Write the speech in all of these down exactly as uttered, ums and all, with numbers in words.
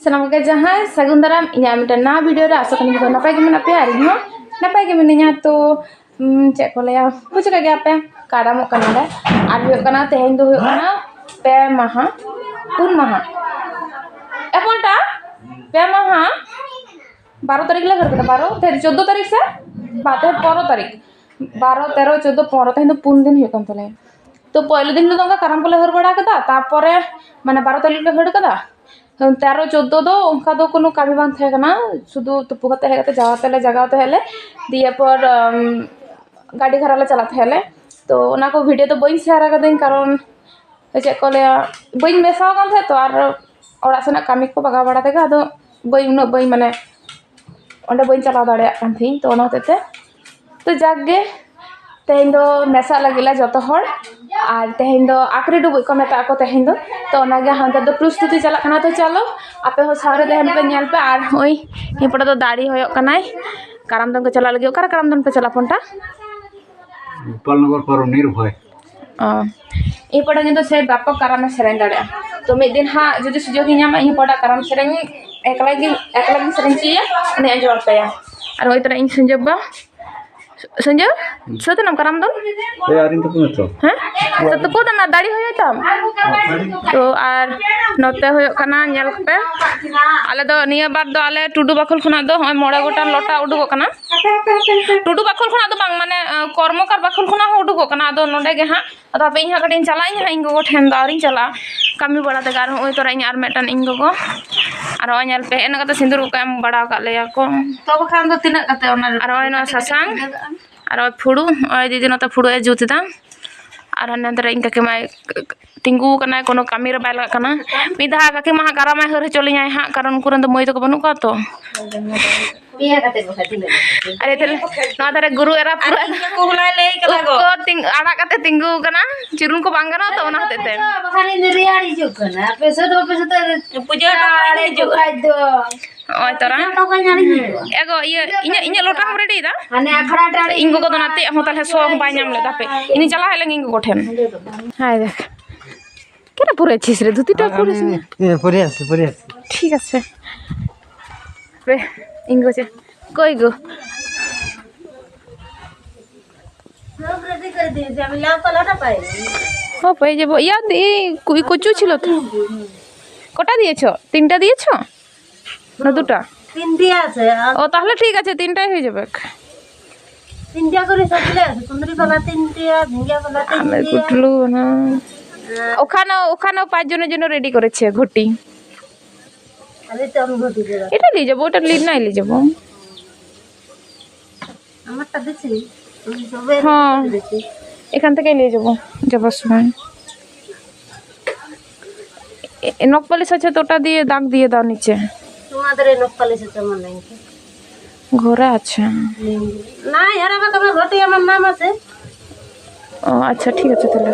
ᱥᱟᱱᱟᱢ ᱠᱚᱜᱮ ᱡᱟᱦᱟᱸᱭ ᱥᱟᱹᱜᱩᱱ ᱫᱟᱨᱟᱢ ᱤᱧᱟᱹᱜ ᱢᱤᱫᱴᱮᱱ ᱱᱟᱣᱟ ᱵᱷᱤᱰᱤᱭᱳ ᱨᱮ᱾ ᱟᱥᱟ ᱠᱚᱨᱮ ᱡᱚᱛᱚ ᱱᱟᱯᱟᱭ ᱜᱮ ᱢᱮᱱᱟᱜ ᱯᱮᱭᱟ ᱟᱨ ᱤᱧ ᱦᱚᱸ ᱱᱟᱯᱟᱭ ᱜᱮ ᱢᱤᱱᱟᱹᱧᱟ᱾ ᱛᱚ, ᱩᱢ, ᱪᱮᱫ ᱠᱚ ᱞᱟᱹᱭᱟ, ᱵᱩᱡᱽ ᱠᱟᱜ ᱜᱮᱭᱟ ᱯᱮ, ᱠᱟᱨᱟᱢᱚᱜ ᱠᱟᱱᱟᱞᱮ᱾ ᱟᱨ ᱦᱩᱭᱩᱜ ᱠᱟᱱᱟ, ᱛᱮᱦᱮᱧ ᱫᱚ ᱦᱩᱭᱩᱜ ᱠᱟᱱᱟ ᱯᱮ ᱢᱟᱦᱟ, ᱯᱩᱱ ᱢᱟᱦᱟ, ᱮᱯᱚᱱᱴᱟ ᱯᱮ ᱢᱟᱦᱟ, ᱵᱟᱨᱚ ᱛᱟᱹᱨᱤᱠᱷ ᱞᱮ ᱦᱟᱹᱨ ᱠᱟᱫᱟ, ᱵᱟᱨᱚ ᱛᱮ ᱪᱳᱫᱽᱫᱳ ᱛᱟᱹᱨᱤᱠᱷ ᱥᱮ ᱵᱟ, ᱛᱮᱦᱮᱧ ᱯᱚᱱᱨᱚ ᱛᱟᱹᱨᱤᱠᱷ, ᱵᱟᱨᱚ, ᱛᱮᱨᱚ, ᱪᱳᱫᱽᱫᱳ, ᱯᱚᱱᱨᱚ, ᱛᱮᱦᱮᱧ ᱫᱚ ᱯᱩᱱ ᱫᱤᱱ ᱦᱩᱭᱩᱜ ᱠᱟᱱ ᱛᱟᱞᱮᱭᱟ᱾ ᱛᱚ, ᱯᱳᱭᱞᱳ ᱫᱤᱱ ᱦᱤᱞᱳᱜ ᱫᱚ ᱚᱱᱠᱟ ᱠᱟᱨᱟᱢ ᱠᱚᱞᱮ ᱦᱟᱹᱨ ᱵᱟᱲᱟ ᱠᱟᱫᱟ, ᱛᱟᱨᱯᱚᱨᱮ ᱢᱟᱱᱮ ᱵᱟᱨᱚ ᱛᱟᱹᱨᱤᱠᱷ ᱞᱮ ᱦᱟᱹᱨ ᱠᱟᱫᱟ, ᱛᱮᱨᱚ ᱪᱳᱫᱽᱫᱳ ᱫᱚ ᱚᱱᱠᱟ ᱫᱚ ᱠᱳᱱᱳ ᱠᱟᱹᱢᱤ ᱵᱟᱝ ᱛᱟᱦᱮᱸ ᱠᱟᱱᱟ, ᱥᱩᱫᱷᱩ ᱛᱩᱯᱩ ᱠᱟᱛᱮ ᱦᱮᱡ ᱠᱟᱛᱮ ᱡᱟᱣᱟ ᱛᱮᱞᱮ ᱡᱟᱜᱟᱣ ᱛᱟᱦᱮᱸᱫ ᱞᱮ, ᱫᱤᱭᱮ ᱯᱚᱨ, ᱟᱢ, ᱜᱟᱹᱰᱤ ᱜᱷᱟᱲᱟ ᱞᱮ ᱪᱟᱞᱟᱜ ᱛᱟᱦᱮᱸᱫ ᱞᱮ᱾ ᱛᱚ ᱚᱱᱟ ᱠᱚ ᱵᱷᱤᱰᱤᱭᱳ ᱫᱚ ᱵᱟᱹᱧ ᱥᱮᱭᱟᱨ ᱟᱠᱟᱫᱟᱹᱧ, ᱠᱟᱨᱚᱱ ᱪᱮᱫ ᱠᱚ ᱞᱟᱹᱭᱟ, ᱵᱟᱹᱧ ᱢᱮᱥᱟ ᱟᱠᱟᱱ ᱛᱟᱦᱮᱸᱫ ᱛᱚ, ᱟᱨ ᱚᱲᱟᱜ ᱥᱮᱱᱟᱜ ᱠᱟᱹᱢᱤ ᱠᱚ ᱵᱟᱜᱟᱣ ᱵᱟᱲᱟ ᱛᱮᱜᱮ ᱟᱫᱚ ᱵᱟᱹᱧ, ᱩᱱᱟᱹᱜ ᱵᱟᱹᱧ, ᱢᱟᱱᱮ ᱚᱸᱰᱮ ᱵᱟᱹᱧ ᱪᱟᱞᱟᱣ ᱫᱟᱲᱮᱭᱟᱜ ᱠᱟᱱ ᱛᱟᱦᱮᱸᱫ᱾ ᱛᱚ ᱚᱱᱟ ᱦᱚᱛᱮᱡ ᱛᱮ, ᱛᱚ ᱡᱟᱠ ᱜᱮ, ᱛᱮᱦᱮᱧ ᱫᱚ ᱢᱮᱥᱟᱜ ᱞᱟᱹᱜᱤᱫ ᱞᱮ ᱡᱚᱛᱚ ᱦᱚᱲ᱾ ᱟᱨ ᱛᱮᱦᱮᱧ ᱫᱚ ᱟᱠᱷᱨᱤ ᱰᱩᱵᱩᱡ ᱠᱚ ᱢᱮᱛᱟᱜ ᱟᱠᱚ ᱛᱮᱦᱮᱧ ᱫᱚ᱾ ᱛᱚ ᱚᱱᱟᱜᱮ ᱦᱟᱱᱛᱮ ᱫᱚ ᱯᱨᱚᱥᱛᱩᱛᱤ ᱪᱟᱞᱟᱜ ᱠᱟᱱᱟ᱾ ᱛᱚ ᱪᱚᱞᱚ, ᱟᱯᱮ ᱦᱚᱸ ᱥᱟᱶᱨᱮ ᱛᱟᱦᱮᱱ ᱯᱮ, ᱧᱮᱞ ᱯᱮ᱾ ᱟᱨ ᱱᱚᱜᱼᱚᱭ ᱱᱤᱭᱟᱹ ᱯᱟᱲᱟ ᱫᱚ ᱫᱟᱲᱮ ᱦᱩᱭᱩᱜ ᱠᱟᱱᱟᱭ, ᱠᱟᱨᱟᱢ ᱫᱚᱱ ᱠᱚ ᱪᱟᱞᱟᱜ ᱞᱟᱹᱜᱤᱫ᱾ ᱚᱠᱟᱨᱮ ᱠᱟᱨᱟᱢ ᱫᱚᱱ ᱯᱮ ᱪᱟᱞᱟᱜ, ᱯᱚᱱᱴᱟ? ᱜᱳᱯᱟᱞᱱᱚᱜᱚᱨ ᱯᱟᱨᱚᱢ ᱱᱤᱨᱵᱷᱚᱭ᱾ ᱚ, ᱤᱧ ᱯᱟᱲᱟ ᱠᱤᱱᱛᱩ ᱥᱮ ᱵᱟᱯᱚᱠ ᱠᱟᱨᱟᱢᱮ ᱥᱮᱨᱮᱧ ᱫᱟᱲᱮᱭᱟᱜᱼᱟ᱾ ᱛᱚ ᱢᱤᱫ ᱫᱤᱱ ᱦᱟᱸᱜ ᱡᱩᱫᱤ ᱥᱩᱡᱳᱜᱽ ᱤᱧ ᱧᱟᱢᱟ, ᱤᱧ ᱯᱟᱲᱟ ᱠᱟᱨᱟᱢ ᱥᱮᱨᱮᱧ ᱮᱠᱞᱟ ᱜᱮ, ᱮᱠᱞᱟ ᱜᱤᱧ ᱥᱮᱨᱮᱧ ᱦᱚᱪᱚᱭᱟ, ᱩᱱᱤ ᱟᱸᱡᱚᱢ ᱟᱯᱮᱭᱟ᱾ ᱟᱨ ᱦᱳᱭ ᱛᱚᱨᱟ ᱤᱧ ᱥᱚᱧᱡᱚᱭ ᱵᱟ, ᱥᱚᱧᱡᱚᱭ, ᱥᱟᱹᱛ ᱮᱱᱟᱢ ᱠᱟᱨᱟᱢ ᱫᱚᱱ? ᱮ, ᱟᱹᱣᱨᱤᱧ ᱛᱩᱯᱩᱱᱟ ᱛᱚ᱾ ᱦᱮᱸ? ᱛᱚ ᱛᱩᱯᱩ ᱫᱚ ᱱᱟ, ᱫᱟᱲᱮ ᱦᱩᱭᱩᱜ ᱛᱟᱢ᱾ ᱛᱚ ᱟᱨ ᱱᱚᱛᱮ ᱦᱩᱭᱩᱜ ᱠᱟᱱᱟ, ᱧᱮᱞ ᱠᱚᱯᱮ, ᱟᱞᱮ ᱫᱚ ᱱᱤᱭᱟᱹ ᱵᱟᱨ ᱫᱚ ᱟᱞᱮ ᱴᱩᱰᱩ ᱵᱟᱠᱷᱳᱞ ᱠᱷᱚᱱᱟᱜ ᱫᱚ ᱦᱚᱸᱜᱼᱚᱭ ᱢᱚᱬᱮ ᱜᱚᱴᱟᱝ ᱞᱚᱴᱟ ᱩᱰᱩᱠᱚᱜ ᱠᱟᱱᱟ᱾ ᱴᱩᱰᱩ ᱵᱟᱠᱷᱳᱞ ᱠᱷᱚᱱᱟᱜ ᱫᱚ ᱵᱟᱝ, ᱢᱟᱱᱮ, ᱟᱸ, ᱠᱚᱨᱢᱚᱠᱟᱨ ᱵᱟᱠᱷᱳᱞ ᱠᱷᱚᱱᱟᱜ ᱦᱚᱸ ᱩᱰᱩᱠᱚᱜ ᱠᱟᱱᱟ᱾ ᱟᱫᱚ ᱱᱚᱰᱮ ᱜᱮ ᱦᱟᱸᱜ, ᱟᱫᱚ ᱦᱟᱯᱮ ᱤᱧ ᱦᱟᱸᱜ ᱠᱟᱹᱴᱤᱡ ᱤᱧ ᱪᱟᱞᱟᱜ ᱟᱹᱧ ᱦᱟᱸᱜ, ᱤᱧ ᱜᱚᱜᱚ ᱴᱷᱮᱱ ᱫᱚ ᱟᱹᱣᱨᱤᱧ ᱪᱟᱞᱟᱜᱼᱟ, ᱠᱟᱹᱢᱤ ᱵᱟᱲᱟ ᱛᱮᱜᱮ᱾ ᱟᱨ ᱦᱚᱸᱜᱼᱚᱭ ᱛᱚᱨᱟ ᱤᱧ ᱟᱨ ᱢᱤᱫᱴᱟᱝ ᱤᱧ ᱜᱚᱜᱚ, ᱟᱨ ᱦᱚᱸᱜᱼᱚᱭ ᱧᱮᱞ ᱯᱮ, ᱦᱮᱡ ᱠᱟᱛᱮ ᱥᱤᱸᱫᱩᱨ ᱠᱚᱠᱚ ᱮᱢ ᱵᱟᱲᱟ ᱟᱠᱟᱫ ᱞᱮᱭᱟ ᱠᱚ᱾ ᱛᱚ ᱵᱟᱠᱷᱟᱱ ᱫᱚ ᱛᱤᱱᱟᱹᱜ ᱠᱟᱛᱮ ᱚᱱᱟ ᱨᱮ? ᱟᱨ ᱦᱚᱸᱜᱼᱚᱭ ᱱᱚᱣᱟ ᱥᱟᱥᱟᱝ, ᱟᱨ ᱦᱚᱸᱜᱼᱚᱭ ᱯᱷᱩᱲᱩ, ᱦᱚᱸᱜᱼᱚᱭ ᱫᱤᱫᱤ ᱱᱚᱛᱮ ᱯᱷᱩᱲᱩ ᱮ ᱡᱩᱛ ᱮᱫᱟ, ᱟᱨ ᱦᱟᱱᱮ ᱱᱚᱛᱮ ᱨᱮ ᱤᱧ ᱠᱟᱹᱠᱤ ᱢᱟᱭ ᱛᱤᱸᱜᱩ ᱟᱠᱟᱱᱟᱭ, ᱠᱳᱱᱳ ᱠᱟᱹᱢᱤ ᱨᱮ ᱵᱟᱭ ᱞᱟᱜᱟᱜ ᱠᱟᱱᱟ᱾ ᱢᱤᱫ ᱫᱷᱟᱣ ᱠᱟᱹᱠᱤ ᱢᱟ ᱦᱟᱸᱜ ᱠᱟᱨᱟᱢ ᱮ ᱦᱟᱹᱨ ᱦᱚᱪᱚ ᱞᱤᱧᱟᱭ ᱦᱟᱸᱜ, ᱠᱟᱨᱚᱱ ᱩᱱᱠᱩ ᱨᱮᱱ ᱫᱚ ᱢᱟᱹᱭ ᱛᱟᱠᱚ ᱵᱟᱹᱱᱩᱜ ᱠᱚᱣᱟ ᱛᱚ᱾ ᱯᱮᱭᱟ ᱠᱟᱛᱮ ᱵᱟᱠᱷᱟᱡ ᱛᱤᱱᱟᱹᱜ? ᱟᱨᱮ ᱛᱟᱦᱞᱮ ᱱᱚᱣᱟ ᱫᱷᱟᱨᱮ ᱜᱩᱨᱩ ᱮᱨᱟ ᱯᱩᱨᱟᱹ ᱟᱨ ᱤᱧ ᱠᱟᱠᱩ ᱦᱚᱞᱟᱭ ᱞᱟᱹᱭ ᱠᱟᱫᱟ ᱩᱵ ᱜᱚ᱾ ᱠᱚ ᱛᱤᱝ-, ᱟᱲᱟᱜ ᱠᱟᱛᱮ ᱛᱤᱸᱜᱩ ᱟᱠᱟᱱᱟ, ᱪᱤᱨᱩᱱ ᱠᱚ ᱵᱟᱝ ᱜᱟᱱᱚᱜᱼᱟ ᱛᱚ, ᱚᱱᱟ ᱦᱚᱛᱮᱡ ᱛᱮ᱾ ᱵᱟᱠᱷᱟᱱ ᱤᱧ ᱫᱚ ᱨᱮᱭᱟᱲ ᱦᱤᱡᱩᱜ ᱠᱟᱱᱟ, ᱟᱯᱮ ᱥᱟᱹᱛ ᱵᱟᱯᱮ ᱥᱟᱹᱛ ᱯᱩᱡᱟᱹ ᱦᱚᱴᱚ ᱠᱟᱜ ᱤᱧ ᱦᱤᱡᱩᱜᱼᱟ᱾ ᱠᱷᱟᱡ ᱫᱚ᱾ ᱱᱚᱜᱼᱚᱭ ᱛᱚᱨᱟ᱾ ᱯᱩᱡᱟᱹ ᱦᱚᱴᱚ ᱠᱟᱜ ᱤᱧ ᱦᱤᱡᱩᱜᱼᱟ᱾ ᱮ ᱜᱚ, ᱤᱭᱟᱹ, ᱤᱧᱟᱹᱜ, ᱤᱧᱟᱹᱜ ᱞᱚᱴᱟ ᱦᱚᱸ ᱨᱮᱰᱤᱭᱮᱫᱟ᱾ ᱦᱟᱱᱮ ᱟᱠᱷᱲᱟ ᱴᱟᱺᱰᱤ ᱤᱧ ᱜᱚᱜᱚ ᱫᱚ ᱱᱟᱛᱮ ᱦᱚᱸ ᱛᱟᱦᱞᱮ ᱥᱚ ᱦᱚᱸ ᱵᱟᱭ ᱧᱟᱢ ᱞᱮᱫᱟ᱾ ᱦᱟᱯᱮ, ᱤᱧ ᱪᱟᱞᱟᱣ ᱦᱮᱡ ᱞᱮᱱ ᱤᱧ ᱜᱚᱜᱚ ᱴᱷᱮᱱ᱾ ᱦᱟᱭ ᱫᱮᱠ᱾ ᱠᱮᱱᱟ ᱯᱩᱨᱟᱹ ᱪᱷᱤᱥ ᱨᱮ ᱫᱷᱩᱛᱤ ᱴᱟ ᱯᱩᱨᱟᱹ ᱪᱷᱤᱥ᱾ ᱤᱭᱟᱹ, ᱯᱚᱨᱮ ᱟᱥᱮ, ᱯᱚᱨᱮ ᱟᱥᱮ᱾ ঠিক আছে। বে, ইঙ্গো যে, কই গো? सब रेडी कर दिए, जब लाओ कलर ना पाए। ও, পেয়ে যাবো। ইয়াদ, এই কু-, কচু ছিল তো। কটা দিয়েছো? তিনটা দিয়েছো? না দুটা? তিনটে আছে। আর ও, তাহলে ঠিক আছে, তিনটাই হয়ে যাবে। তিনটা করে সব মিলে আছে। কুন্দরি পাতা তিনটে, ঝিঙ্গা পাতা তিনটে। কুটলু না। ওখানেও, ওখানেও পাঁচ জনের জন্য রেডি করেছে ঘটি। আমি তো আমি ঘটি দেবো। এটা নিয়ে যাবো, ওটা লি-, নাই নিয়ে যাবো। আমারটা দিছি। হ্যাঁ। এখান থেকে নিয়ে যাবো, যাবার সময়। এ, এ, নখ পালিশ আছে তো, ওটা দিয়ে দাগ দিয়ে দাও নিচে। তোমাদের এই নখ পালিশ আছে আমার নাই। ঘরে আছে। নেই। না, এর আবার তোমার ঘটি আমার নাম আছে। ও আচ্ছা, ঠিক আছে তাহলে।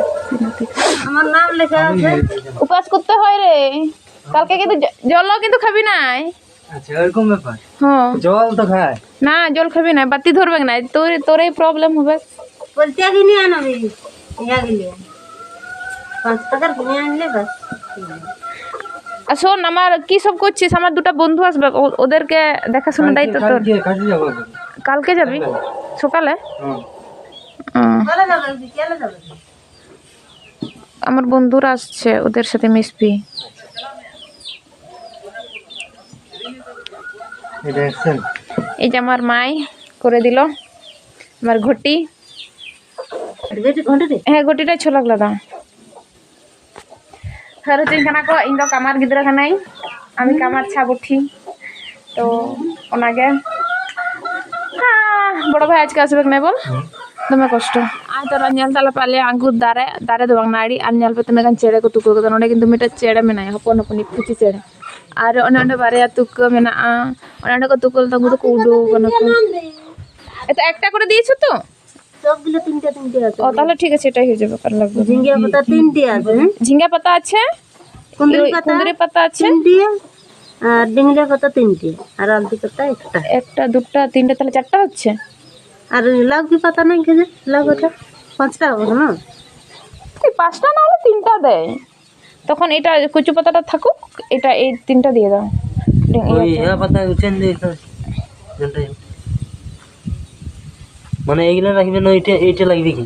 আমার নাম লেখা আছে। উপাস করতে হয় রে। কালকে কিন্তু জ-, জলও কিন্তু খাবি নাই। আচ্ছা, এরকম ব্যাপার। হ্যাঁ। জল তো খায়। না, জল খাবি না, বাতি ধরবে না, তোর, তোর এই প্রবলেম হবে। বলতে কি নিয়ে আনো আমি? ইয়া গেলে। পাঁচ টাকার নিয়ে আনলে বাস। আর শোন, আমার কি সব করছিস, আমার দুটো বন্ধু আসবে, ও-, ওদেরকে দেখাশোনা কালকে, দায়িত্ব তোর। কালকে, কালকে যাবো আমি। কালকে যাবি? হ্যাঁ। সকালে? হ্যাঁ। হুম। সকালে যাবে, বিকেলে যাবে। আমার বন্ধুরা আসছে, ওদের সাথে মিশবি। এটা action। এই যে আমার মাই করে দিল আমার ঘটি। ঘটি, ঘটি দে। হ্যাঁ, ঘটিটা ᱪᱷᱚᱞᱟᱠ ᱞᱟᱫᱟ᱾ ᱦᱟᱹᱨ ᱦᱚᱪᱚᱧ ᱠᱟᱱᱟ ᱠᱚ, ᱤᱧ ᱫᱚ ᱠᱟᱢᱟᱨ ᱜᱤᱫᱽᱨᱟᱹ ᱠᱟᱹᱱᱟᱹᱧ, ᱟᱢᱤ ᱠᱟᱢᱟᱨ ᱪᱷᱟ ᱵᱩᱴᱷᱤ᱾ ᱛᱚ ᱚᱱᱟᱜᱮ᱾ ᱦᱮᱸ, ᱵᱚᱲᱚ ᱵᱷᱟᱭ ᱟᱡᱠᱟ ᱟᱥᱵᱮᱠ ᱱᱮ ᱵᱚᱞ᱾ ᱦᱮᱸ᱾ ᱫᱚᱢᱮ ᱠᱚᱥᱴᱚ᱾ ᱟᱨ ᱛᱚᱨᱟ ᱧᱮᱞ ᱛᱟᱞᱮ ᱯᱮ ᱟᱞᱮᱭᱟᱜ ᱟᱝᱜᱩᱨ ᱫᱟᱨᱮ, ᱫᱟᱨᱮ ᱫᱚ ᱵᱟᱝ, ᱱᱟᱹᱲᱤ᱾ ᱟᱨ ᱧᱮᱞ ᱯᱮ ᱛᱤᱱᱟᱹᱜ ᱜᱟᱱ ᱪᱮᱬᱮ ᱠᱚ ᱛᱩᱠᱟᱹ ᱠᱟᱫᱟ᱾ ᱱᱚᱰᱮ ᱠᱤᱱᱛᱩ ᱢᱤᱫᱴᱮᱡ ᱪᱮᱬᱮ ᱢᱮᱱᱟᱭᱟ, ᱦᱚᱯᱚᱱ ᱦᱚᱯᱚᱱᱤᱡ ᱯᱩᱪᱤ ᱪᱮᱬᱮ᱾ ᱟᱨ ᱚᱱᱮ ᱚᱸᱰᱮ ᱵᱟᱨᱭᱟ ᱛᱩᱠᱟᱹ ᱢᱮᱱᱟᱜᱼᱟ, ᱚᱱᱮ ᱚᱸᱰᱮ ᱠᱚ ᱛᱩᱠᱟᱹ ᱞᱮᱫᱟ, ᱩᱱᱠᱩ ᱫᱚᱠᱚ ᱩᱰᱟᱹᱣ ᱠᱟᱱᱟ ᱠᱚ᱾ ᱮᱛᱟ ᱮᱠᱴᱟ ᱠᱚᱨᱮ ᱫᱤᱭᱮᱪᱷᱚ ᱛᱚ? সবগুলো তিনটে তিনটে আছে। ও, তাহলে ঠিক আছে, এটাই হয়ে যাবে, কার লাগবে না। ঝিঙ্গা পাতা তিনটে আছে, হ্যাঁ? ঝিঙ্গা পাতা আছে, কুন্দরি ওই পাতা কুন্দরি পাতা আছে। তিনটে, আর ডিংলে পাতা তিনটে, আর আলতি পাতা একটা। একটা, দুটা, তিনটে, তাহলে চারটা হচ্ছে। আর লাউকি পাতা নাই, খেয়ে লাউ পাতা পাঁচটা হবে না? এই পাঁচটা না হলে তিনটা দেয়। তখন এটা কচু পাতাটা থাকুক, এটা এই তিনটা দিয়ে দাও। ডিম, ইয়ে ওই আছে। ইয়া পাতা উঠেন দিয়ে তো। যেটাই। মানে এইগুলো রাখবেন না, ওইটা, এইটা লাগবে কি?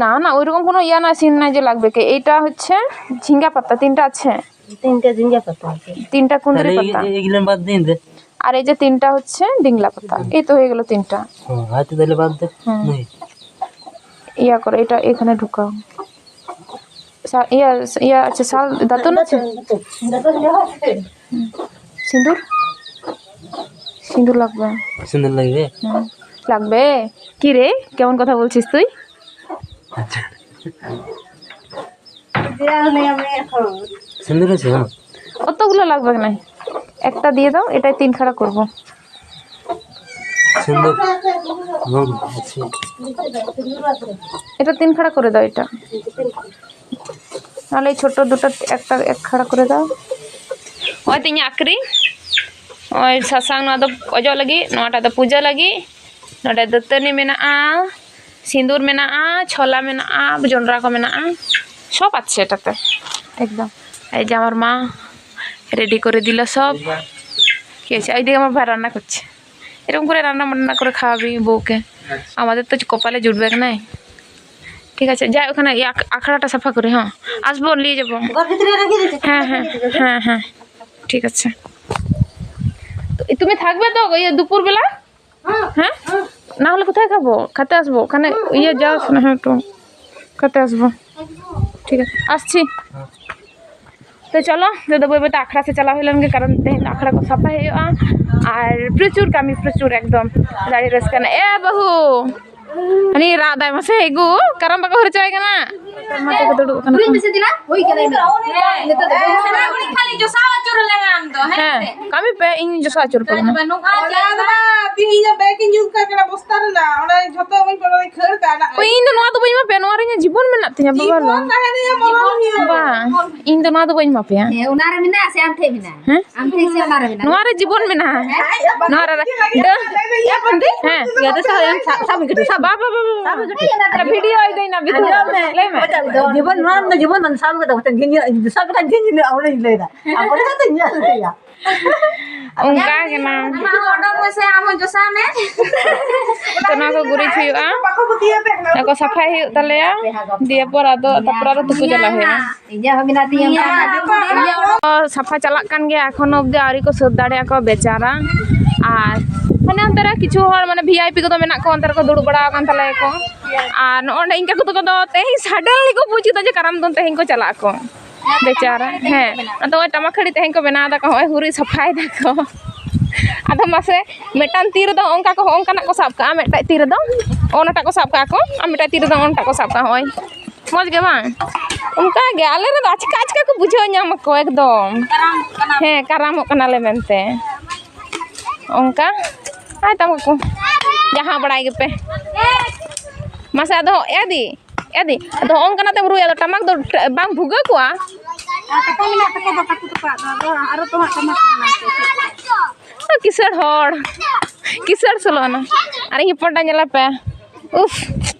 না, না, ওইরকম কোনো ইয়া না, সিন নাই যে লাগবে কি। এইটা হচ্ছে ঝিঙ্গা পাতা, তিনটা আছে। তিনটা ঝিঙ্গা পাতা আছে। তিনটা কুন্দরি তাহলে এই, পাতা। এই, এইগুলো বাদ দিন দে। আর এই যে তিনটা হচ্ছে ডিংলা পাতা। এই তো হয়ে গেল তিনটা। হুম, হয়তো তাহলে বাদ দে। হুম। নেই। ইয়া করো, এটা এখানে ঢুকাও। সা-, ইয়া, ইয়া, আচ্ছা, শাল, দাঁতন আছে? দাঁতন, দাঁতন দেওয়া আছে। হুম। সিঁদুর? সিঁদুর লাগবে। সিঁদুর লাগবে? হুম। লাগবে? কি রে, কেমন কথা বলছিস তুই? আচ্ছা। দেওয়া নেই আমি এখন। সিঁদুর আছে, হ্যাঁ। অতগুলো লাগবে না, একটা দিয়ে দাও, এটাই তিন খাড়া করব। সিঁদুর। হুম, আছে। এটা তিন খাড়া করে দাও, এটা। নাহলে এই ছোট দুটো একটা এক খাড়া করে দাও। ᱱᱚᱜᱼᱚᱭ ᱛᱚ ᱤᱧᱟᱹᱜ ᱟᱠᱷᱨᱤ, ᱱᱚᱜᱼᱚᱭ ᱥᱟᱥᱟᱝ, ᱱᱚᱣᱟ ᱫᱚ ᱚᱡᱚᱜ ᱞᱟᱹᱜᱤᱫ, ᱱᱚᱣᱟᱴᱟᱜ ᱫᱚ ᱯᱩᱡᱟᱹ ᱞᱟᱹᱜᱤᱫ᱾ ᱱᱚᱰᱮ ᱫᱟᱹᱛᱟᱹᱱᱤ ᱢᱮᱱᱟᱜᱼᱟ, ᱥᱤᱸᱫᱩᱨ ᱢᱮᱱᱟᱜᱼᱟ, ᱪᱷᱚᱞᱟ ᱢᱮᱱᱟᱜᱼᱟ, ᱡᱚᱱᱰᱨᱟ ᱠᱚ ᱢᱮᱱᱟᱜᱼᱟ, সব আছে এটাতে একদম। এই যে আমার মা রেডি করে দিল সব। কি হয়েছে? এইদিকে আমার ভাই রান্না করছে। এরকম করে রান্না বান্না করে খাওয়াবি বউকে। আমাদের তো কপালে জুটবে না। ঠিক আছে, যাই ওখানে এই আখ-, আখড়াটা সাফা করে, হ্যাঁ। আসবো, নিয়ে যাবো। ঘর ভিতরে রেখে দিচ্ছি। হ্যাঁ, হ্যাঁ, হ্যাঁ, হ্যাঁ, ঠিক আছে। তো তুমি থাকবে তো ওই দুপুরবেলা? হ্যাঁ। হ্যাঁ? না হলে কোথায় খাবো? খেতে আসবো, ওখানে ইয়ে যাও না, হ্যাঁ, একটু খেতে আসবো। ঠিক আছে, আসছি। তো চলো, ᱫᱟᱫᱟ ᱵᱟᱹᱭ ᱵᱟᱹᱭᱛᱮ ᱟᱠᱷᱲᱟ ᱥᱮᱫ ᱪᱟᱞᱟᱣ ᱦᱩᱭ ᱞᱮᱱ ᱜᱮ, ᱠᱟᱨᱚᱱ ᱛᱮᱦᱮᱧ ᱫᱚ ᱟᱠᱷᱲᱟ ᱠᱚ ᱥᱟᱯᱷᱟᱭ ᱦᱩᱭᱩᱜᱼᱟ᱾ ᱟᱨ ᱯᱨᱚᱪᱩᱨ ᱠᱟᱹᱢᱤ, ᱯᱨᱚᱪᱩᱨ ᱮᱠᱫᱚᱢ᱾ ᱟᱹᱰᱤ ᱨᱟᱹᱥᱠᱟᱹ ᱨᱮᱱᱟᱜ᱾ ᱮ ᱵᱟᱹᱦᱩ, ᱦᱟᱹᱱᱤ ᱨᱟᱜ ᱫᱟᱭ ᱢᱟᱥᱮ, ᱮᱜᱳ, ᱠᱟᱨᱟᱢ ᱵᱟᱠᱚ ᱦᱚᱨᱪᱟᱭ ᱠᱟᱱᱟ᱾ ᱢᱟᱴᱷ ᱨᱮᱠᱚ ᱫᱩᱲᱩᱵ ᱠᱟᱱᱟ ᱠᱚ᱾ ᱦᱩᱭ ᱠᱟᱱᱟ ᱤᱧ ᱫᱚ᱾ ᱱᱤᱛᱚᱜ ᱫᱚ ᱵᱟᱹᱧ ᱥᱮᱬᱟ ᱠᱩᱲᱤ ᱠᱷᱟᱹᱞᱤ ᱡᱚᱥᱟᱣ ᱟᱹᱪᱩᱨ ᱞᱮᱱᱟ ᱟᱢ ᱫᱚ, ᱦᱮᱸ ᱦᱮᱸ, ᱥᱮ? ᱠᱟᱹᱢᱤ ᱯᱮ, ᱤᱧ ᱡᱚᱥᱟᱣ ᱟᱹᱪᱩᱨ ᱠᱚ ᱠᱟᱱᱟ᱾ ᱵᱟᱹᱱᱩᱜᱼᱟ, ᱚᱱᱟ ᱪᱮᱫ ᱫᱚ ᱦᱚᱸ ᱵᱟᱝ᱾ ᱛᱤᱦᱤᱧ ᱤᱧᱟᱹᱜ ᱵᱮᱜᱽ ᱤᱧ ᱧᱩᱨ ᱠᱟᱜ ᱠᱟᱱᱟ ᱵᱚᱥᱛᱟ ᱨᱮᱱᱟᱜ, ᱚᱸᱰᱮ ᱡᱷᱚᱛᱚ ᱤᱢᱟᱹᱧ ᱯᱮ, ᱚᱱᱟᱧ ᱠᱷᱟᱹᱲ ᱠᱟᱜᱼᱟ ᱱᱟᱜ᱾ ᱳᱭ, ᱤᱧ ᱫᱚ ᱱᱚᱣᱟ ᱫᱚ ᱵᱟᱹᱧ ᱮᱢᱟ ᱯᱮᱭᱟ, ᱱᱚᱣᱟ ᱨᱮ ᱤᱧᱟᱹᱜ ᱡᱤᱵᱚᱱ ᱢᱮᱱᱟᱜ ᱛᱤᱧᱟ, ᱵᱟᱵᱟ ᱞᱚ᱾ ᱡᱤᱵᱚᱱ ᱛᱟᱦᱮᱱ ᱨᱮᱭᱟᱜ ᱢᱚᱨᱚᱢ ᱦᱩᱭᱩᱜ᱾ ᱵᱟᱝ, ᱤᱧ ᱫᱚ ᱱᱚᱣᱟ ᱫᱚ ᱵᱟᱹᱧ ᱮᱢᱟ ᱯᱮᱭᱟ᱾ ᱦᱮᱸ, ᱚᱱᱟ ᱨᱮ ᱢᱮᱱᱟᱜᱼᱟ ᱥᱮ ᱟᱢ ᱴᱷᱮᱡ ᱢᱮᱱᱟᱜᱼᱟ? ᱦᱮᱸ? ᱟᱢ ᱴᱷᱮᱡ ᱥᱮ ᱚᱱᱟ ᱨᱮ ᱢᱮᱱᱟᱜᱼᱟ? ᱱᱚᱣᱟ ᱨᱮ ᱡᱤᱵᱚᱱ ᱢᱮᱱᱟᱜᱼᱟ᱾ ᱦᱮᱸ? ᱱᱚᱣᱟ ᱨᱮ ᱰᱟᱹ-, ᱦᱮᱸ᱾ ᱤᱭᱟᱹ ᱫᱚ ᱥᱟᱵ, ᱥᱟᱵ, ᱥᱟᱵ ᱠᱟᱹᱴᱤᱡ, ᱥᱟᱵ᱾ ᱵᱟ, ᱵᱟ, ᱵᱟ, ᱵᱟ᱾ ᱥᱟᱵ ᱠᱟᱹᱴᱤᱡ᱾ ᱟᱨ ᱵᱷᱤᱰᱤᱭᱳ ᱤᱫᱟᱹᱧ ᱱᱟ, ᱵᱷᱤᱰᱤᱭᱳ᱾ ᱟᱸᱡᱚᱢ ᱢᱮ᱾ ᱞᱟᱹᱭ ᱢᱮ᱾ ᱡᱤᱵᱚᱱ, ᱱᱚᱣᱟ ᱫᱚ ᱡᱤᱵᱚᱱ ᱥᱟᱵ ᱠᱟᱫᱟ, ᱢᱤᱫᱴᱮᱱ ᱜᱷᱤᱧ ᱧᱚᱜ, ᱥᱟᱵ ᱞᱮᱠᱷᱟᱱ ᱜᱷᱤᱧ ᱧᱚᱜ, ᱚᱸᱰᱮᱧ ᱞᱟᱹᱭᱫᱟ᱾ ᱟᱨ ᱚᱸᱰᱮ ᱠᱟᱛᱮ ᱧᱮᱞ ᱞᱮᱭᱟ᱾ ᱚᱱᱠᱟ ᱜᱮ ᱱᱟ᱾ ᱟᱢᱟᱜ ᱦᱚᱸ ᱚᱰᱚᱠ ᱢᱮᱥᱮ, ᱟᱢ ᱦᱚᱸ ᱡᱚᱥᱟᱣ ᱢᱮ᱾ ᱛᱚ, ᱱᱚᱣᱟ ᱠᱚ ᱜᱩᱨᱤᱡ ᱦᱩᱭᱩᱜᱼᱟ, ᱱᱚᱣᱟ ᱠᱚ ᱥᱟᱯᱷᱟᱭ ᱦᱩᱭᱩᱜ ᱛᱟᱞᱮᱭᱟ, ᱫᱤᱭᱮ ᱯᱚᱨ ᱟᱫᱚ ᱛᱟᱨᱯᱚᱨ ᱟᱫᱚ ᱛᱩᱯᱩ ᱪᱟᱞᱟᱜ ᱦᱩᱭᱩᱜᱼᱟ᱾ ᱤᱧᱟᱹᱜ ᱦᱚᱸ ᱢᱮᱱᱟᱜ ᱛᱤᱧᱟᱹ ᱚᱱᱠᱟ᱾ ᱛᱚ, ᱥᱟᱯᱷᱟ ᱪᱟᱞᱟᱜ ᱠᱟᱱ ᱜᱮᱭᱟ, ᱮᱠᱷᱚᱱ ᱚᱵᱫᱤ ᱟᱹᱣᱨᱤ ᱠᱚ ᱥᱟᱹᱛ ᱫᱟᱲᱮᱭᱟᱜᱼᱟ ᱠᱚ ᱵᱮᱪᱟᱨᱟ᱾ ᱟᱨ ᱢᱟᱱᱮ ᱚᱱᱛᱮ ᱨᱮ ᱠᱤᱪᱷᱩ ᱦᱚᱲ ᱢᱟᱱᱮ ᱵᱷᱤ ᱟᱭ ᱯᱤ ᱠᱚᱫᱚ ᱢᱮᱱᱟᱜ ᱠᱚᱣᱟ, ᱚᱱᱛᱮ ᱨᱮᱠᱚ ᱫᱩᱲᱩᱵ ᱵᱟᱲᱟ ᱟᱠᱟᱱ ᱛᱟᱞᱮᱭᱟ ᱠᱚ᱾ ᱟᱨ ᱱᱚᱜᱼᱚ ᱱᱚᱰᱮ ᱤᱧ ᱠᱟᱠᱩ ᱛᱟᱠᱚ ᱫᱚ ᱛᱮᱦᱮᱧ suddenly ᱠᱚ ᱵᱩᱡ ᱠᱮᱫᱟ ᱡᱮ ᱠᱟᱨᱟᱢ ᱫᱚᱱ ᱛᱮᱦᱮᱧ ᱠᱚ ᱪᱟᱞᱟᱜ ᱟᱠᱚ᱾ ᱵᱮᱪᱟᱨᱟ, ᱦᱮᱸ᱾ ᱟᱫᱚ ᱱᱚᱜᱼᱚᱭ ᱴᱟᱢᱟᱠ ᱠᱷᱟᱹᱲᱤ ᱛᱮᱦᱮᱧ ᱠᱚ ᱵᱮᱱᱟᱣ ᱫᱟᱠᱚ, ᱱᱚᱜᱼᱚᱭ ᱦᱩᱨᱤ ᱥᱟᱯᱷᱟᱭ ᱫᱟᱠᱚ᱾ ᱟᱫᱚ ᱢᱟᱥᱮ, ᱢᱤᱫᱴᱟᱝ ᱛᱤ ᱨᱮᱫᱚ ᱚᱱᱠᱟ ᱠᱚ, ᱚᱱᱠᱟᱱᱟᱜ ᱠᱚ ᱥᱟᱵ ᱠᱟᱜᱼᱟ, ᱢᱤᱫᱴᱟᱝ ᱛᱤ ᱨᱮᱫᱚ ᱚᱱᱟᱴᱟᱜ ᱠᱚ ᱥᱟᱵ ᱠᱟᱜᱼᱟ ᱠᱚ, ᱟᱨ ᱢᱤᱫᱴᱟᱝ ᱛᱤ ᱨᱮᱫᱚ ᱚᱱᱟᱴᱟᱜ ᱠᱚ ᱥᱟᱵ ᱠᱟᱜᱼᱟ᱾ ᱱᱚᱜᱼᱚᱭ ᱢᱚᱡᱽ ᱜᱮ ᱵᱟᱝ? ᱚᱱᱠᱟ ᱜᱮ ᱟᱞᱮ ᱨᱮᱫᱚ ᱟᱪᱠᱟ ᱟᱪᱠᱟ ᱠᱚ ᱵᱩᱡᱷᱟᱹᱣ ᱧᱟᱢ ᱟᱠᱚ ᱮᱠᱫᱚᱢ᱾ ᱦᱮᱸ, ᱠᱟᱨᱟᱢᱚᱜ ᱠᱟᱱᱟᱞᱮ ᱢᱮᱱᱛᱮ᱾ ᱚᱱᱠᱟ, ᱟᱭ ᱛᱟᱢ ᱠᱟᱠᱩ, ᱡᱟᱦᱟᱸ ᱵᱟᱲᱟᱭ ᱜᱮᱯᱮ᱾ ᱢᱟᱥᱮ ᱟᱫᱚ, ᱮ ᱫᱤ, ᱮ ᱫᱤ, ᱟᱫᱚ ᱦᱚᱸᱜᱼᱚ ᱱᱚᱝᱠᱟᱱᱟᱜ ᱛᱮᱢ ᱨᱩᱭᱟ, ᱟᱫᱚ ᱴᱟᱢᱟᱠ ᱫᱚ ᱴᱟ-, ᱵᱟᱝ ᱵᱷᱩᱜᱟᱹᱜ ᱠᱚᱜᱼᱟ? ᱟᱨ ᱛᱟᱠᱚ ᱢᱮᱱᱟᱜ ᱛᱟᱠᱚ ᱫᱚ ᱠᱟᱠᱩ ᱛᱟᱠᱚᱣᱟᱜ ᱫᱚ, ᱟᱫᱚ ᱟᱨᱚ ᱛᱚ ᱦᱟᱸᱜ ᱴᱟᱢᱟᱠ ᱠᱚ ᱵᱮᱱᱟᱣ ᱠᱚᱣᱟ᱾ ᱠᱤᱥᱟᱹᱲ ᱦᱚᱲ, ᱠᱤᱥᱟᱹᱲ ᱥᱚᱞᱚᱱᱟ᱾ ᱟᱨ ᱤᱧ ᱦᱚᱯᱚᱱ ᱴᱟ ᱧᱮᱞᱮ ᱯᱮ, ᱩᱯᱷ,